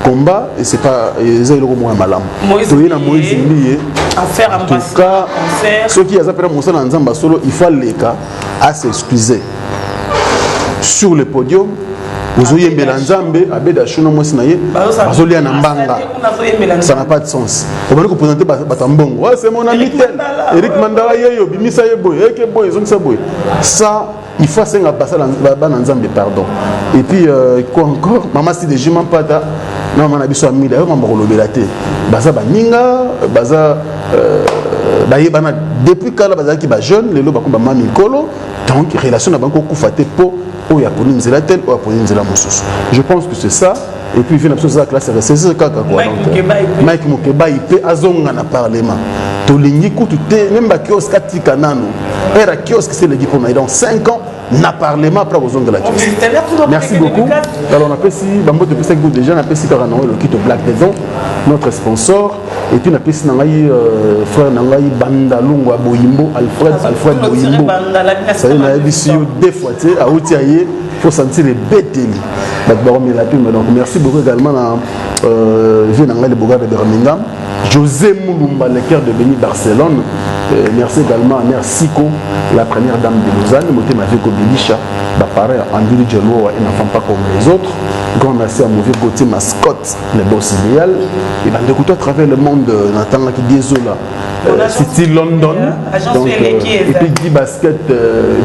S3: combat et c'est pas eza eloko moko ya malamu. Toye na Moïse Mbiye.
S9: En
S3: tout cas, soki aza mpena mosala na Nzambe solo, il faut aleka as'excuser sur le podium. Ozoyembela Nzambe, abeda shuna mwasi na ye azolia na mbanga, ça n'a pas de sens. Obandi koprésente bato ya mbongo, c'est mon ami tel Eric Mandala, yeyo bimisa ye boye, eke boye, ezongisa boye. Ça, il faut asenga basala bana Nzambe pardon. Et puis quoi encore? Mama si de Jima Mpata na mama na biso Amida, oyo mama kolobela te, baza baninga, baza bayebana depuis kala, bazalaki bajeune, lelo bakomi bamama mikolo. Donc relation na bango kokufa te mpo oyo aponi nzela tel, oyo aponi nzela mosusu. Je pense que c'est ça. Et puis vie na biso eza classe ressaisir kaka quoi. Donc Mike Mukebayi mpe azonga na parlement. Tolingi kutu te même ba kiosque atika nanu. Era kiosque c'est le mpo na ye. Donc 5 ans na parlement après kozongela kiosque. Merci beaucoup. Alors napesi bambote topesaki kutu déjà, napesi kaka nango Lokito Black Maison, notre sponsor, et puis napesi na ngai frère na ngai Bandalungwa Boyimbo, Alfred, Alfred Boyimbo. Ça y est, nayebisi yo deux fois te, awuti aye faut sentir ebeteli bato bakomela pima. Donc merci beaucoup également na vieux na ngai le Bogard de Birmingham, José Moulumba, le cœur de Béni Barcelone. Merci également à Mère Siko, la première dame de Lausanne, Motema Veko Bilisha, Bapareil Anduli Djelo, un enfant pas comme les autres. Grand merci à mon vieux Gauthier Mascotte, le boss idéal. Et ben, d'écouter à travers le monde, Nathan qui Désolé, City London, donc, et puis Guy Basket,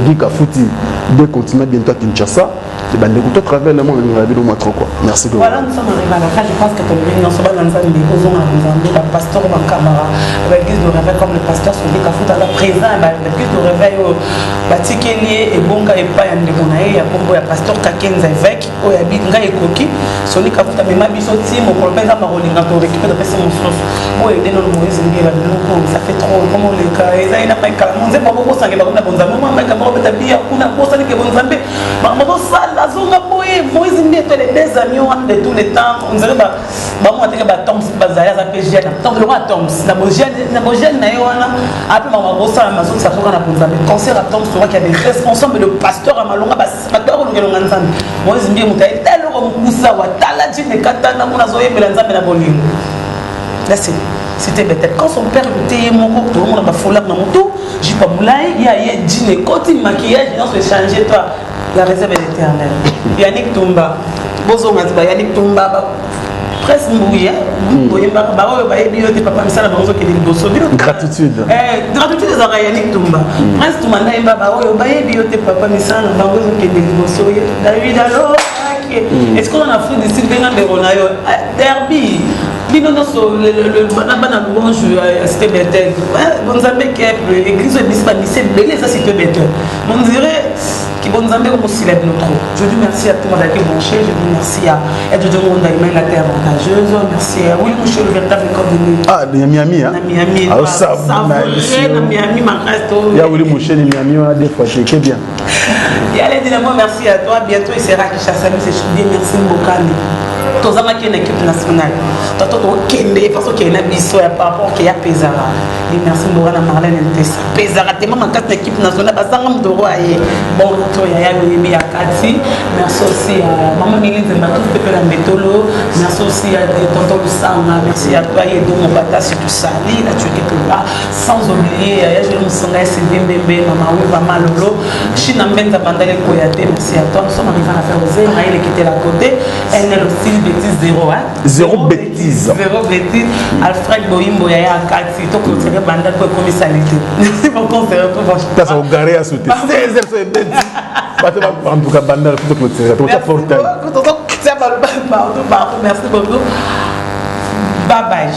S3: Guy Kafuti, deux continents bientôt à Kinshasa. Et ben, d'écouter à travers le monde, nous avons moi trop quoi. Merci beaucoup.
S9: Voilà, nous sommes arrivés à la fin. Je pense que ton vie, nous sommes dans un des le pasteur Bankabara, l'église de réveil comme le pasteur Soli Kafuta, le présent, l'église de réveil, batikeli et bonga et pas ndeko na ye ya kombo ya pasteur Kakenza évêque oyo abi ngai ekoki Soli Kafuta mema biso ti mokolo mpe nzambe akolinga to récupérer topesi mosusu oyo ede nono Moïse Mbiye babiloko ça fait trop comme oleka eza ye na Mike Kalamo nzembo akokosangela bakomi na bonzambe mwa Mike Kalamo akobeta biya kuna akosani ke bonzambe makambo azosala azonga boye Moïse Mbiye to les deux amis wana de tous les temps on dirait ba bango ateke ba toms bazali aza mpe jeune donc lokwa toms na bogene na ye wana ape makambo akosala mazongisa soka na bonzambe concert ya toms tokaki ya des responsables de pasteur ya malonga bato akolongelonga nzambe Moïse Mbiye moto aye tala eloko mokusa wa tala jine katana kuna azoyembela nzambe na bolingo. Là c'est c'était peut-être quand son père écoutait ye moko tozomona bafoulard na motu jupe ya molai ye aye jine ekoti maquillage nyonso échange toi la réserve est éternelle. Yannick Tumba bozonga ti ba Yannick Tumba ba presse mbuya boyembaka baoyo bayebi yo te papa misala bango ozokende liboso bino
S3: gratitude
S9: gratitude ezalaka Yannick Tumba Prince Tumba ndayemba baoyo bayebi yo te papa misala na bango ezokende liboso David alobaki est-ce qu'on en Afrique du Sud benga ndeko na yo derby bino nyonso bana bana louange ya cité Bethel bonzambe kep église oyo ebisi bamisi ebele eza cité Bethel on dirait ki bonzambe komosila bino trop. Je dis merci à tout le monde qui branché, je dis merci à Jojo Ngonda, Emmanuel la terre avantageuse, merci à Willy Mouchou, le véritable corps de nuit.
S3: Ah, de Miami, hein?
S9: Na Miami.
S3: Ah, ça,
S9: na Miami, ma reste.
S3: Il y a Willy Mouchou, de Miami, on a des fois, c'est bien.
S9: Et allez, dis-moi merci à toi, bientôt il sera Kinshasa, c'est bien, merci Mbokani. tozangaki na équipe nationale toto tokende faso okende na biso ya par rapport ke ya pezaka e merci mboka na Marlène Ntesa pezaka tema makasi na équipe nationale bazanga moto aye bon to yaya loyebi ya kati. Merci aussi à maman Mélise Mbatou Pepe la Mbetolo, merci aussi à tonton Lusanga, merci à toi Yedo Mobata si tu sali là tu es quelque part, sans oublier yaya Jules Musanga Sylvie Mbembe maman Wiva Malolo China Mbenza Bandale Koyate, merci à toi. Nous sommes arrivés à la faire oser Maël qui était là côté NL aussi bêtise zéro hein
S3: zéro bêtise
S9: zéro bêtise Alfred Boyimbo yaya kati to clôturer banda ko ekomi salite. Merci beaucoup, on se retrouve.
S3: Place au garé à sauter 16 heures c'est bête bato en tout cas banda to clôturer to portail
S9: partout partout. Merci beaucoup, bye bye.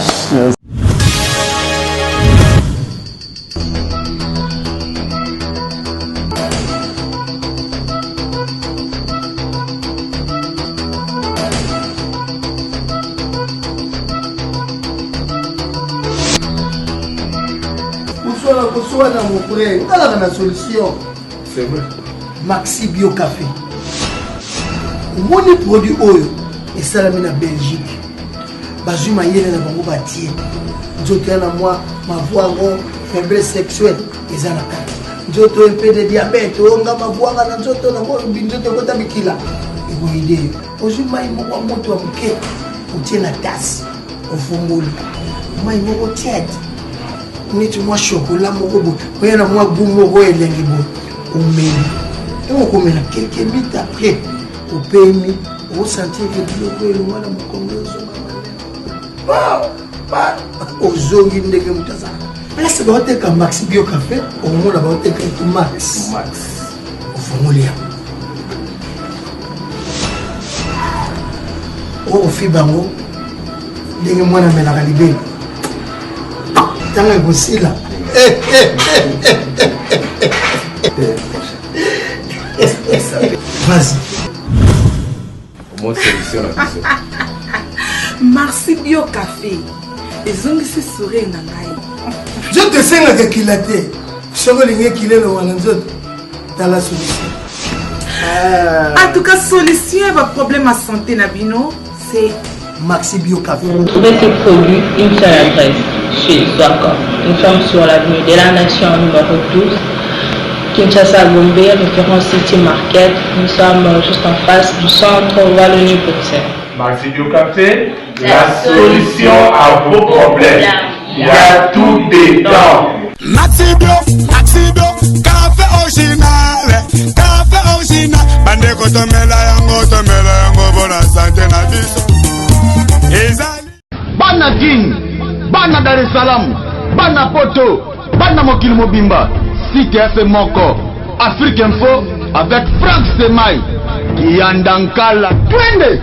S4: Koswana koswana mon frère, otalaka na solution.
S5: C'est vrai.
S4: Maxi Bio Café. Omoni produit oyo esalami na Belgique. Bazwi mayele na bango batie. Nzoto ya na mwa mavwango faiblesse sexuelle eza na kati. Nzoto un peu de diabète, oyo nga mavwanga na nzoto na ngo nzoto ekota bikila. Ekoyide yo. Ozwi mai moko ya moto ya moke, otie na tasse, ofungoli. Mai moko tiède. Neti mwa chocolat moko boye, oya na mwa goût moko elengi boye, omeli. Ntango okomela quelques minutes après, opemi, osentir que biloko elongwa na mokongo ezonga malamu. Pa, ozongi ndenge moto azalaka. Place baoteka Maxi Bio Café, omona baoteka etu Max. Ofungoli yango. Okofi bango ndenge mwana amelaka libele. Ntango ekosila. Vas-y.
S11: Mo solution na biso.
S6: Merci Bio Café. Ezongisi sourire na ngai.
S4: Nzoto esengaka ekila te. Soki olingi ekila elongwa na nzoto, tala solution.
S6: En tout cas, solution ya ba problème ya santé na bino, c'est
S4: Maxi Bio Café.
S7: Trouvez ces produits une seule adresse, chez Zwaka. Nous sommes sur l'avenue de la Nation numéro 12, Kinshasa Gombe, référence City Market. Nous sommes juste en face du centre Wallonie-Bruxelles.
S5: Maxi Bio Café, la solution à vos problèmes. Il y a tout dedans.
S8: Maxi Bio, Maxi Bio, café original, café original. Bandeko tomela yango, tomela yango bona santé na biso. Ezali.
S1: Bana Kin, bana Dar es Salaam, bana Poto, bana mokili mobimba, site ya se moko, Afrique Info avec Franck Semay, Kianda Nkala, twende!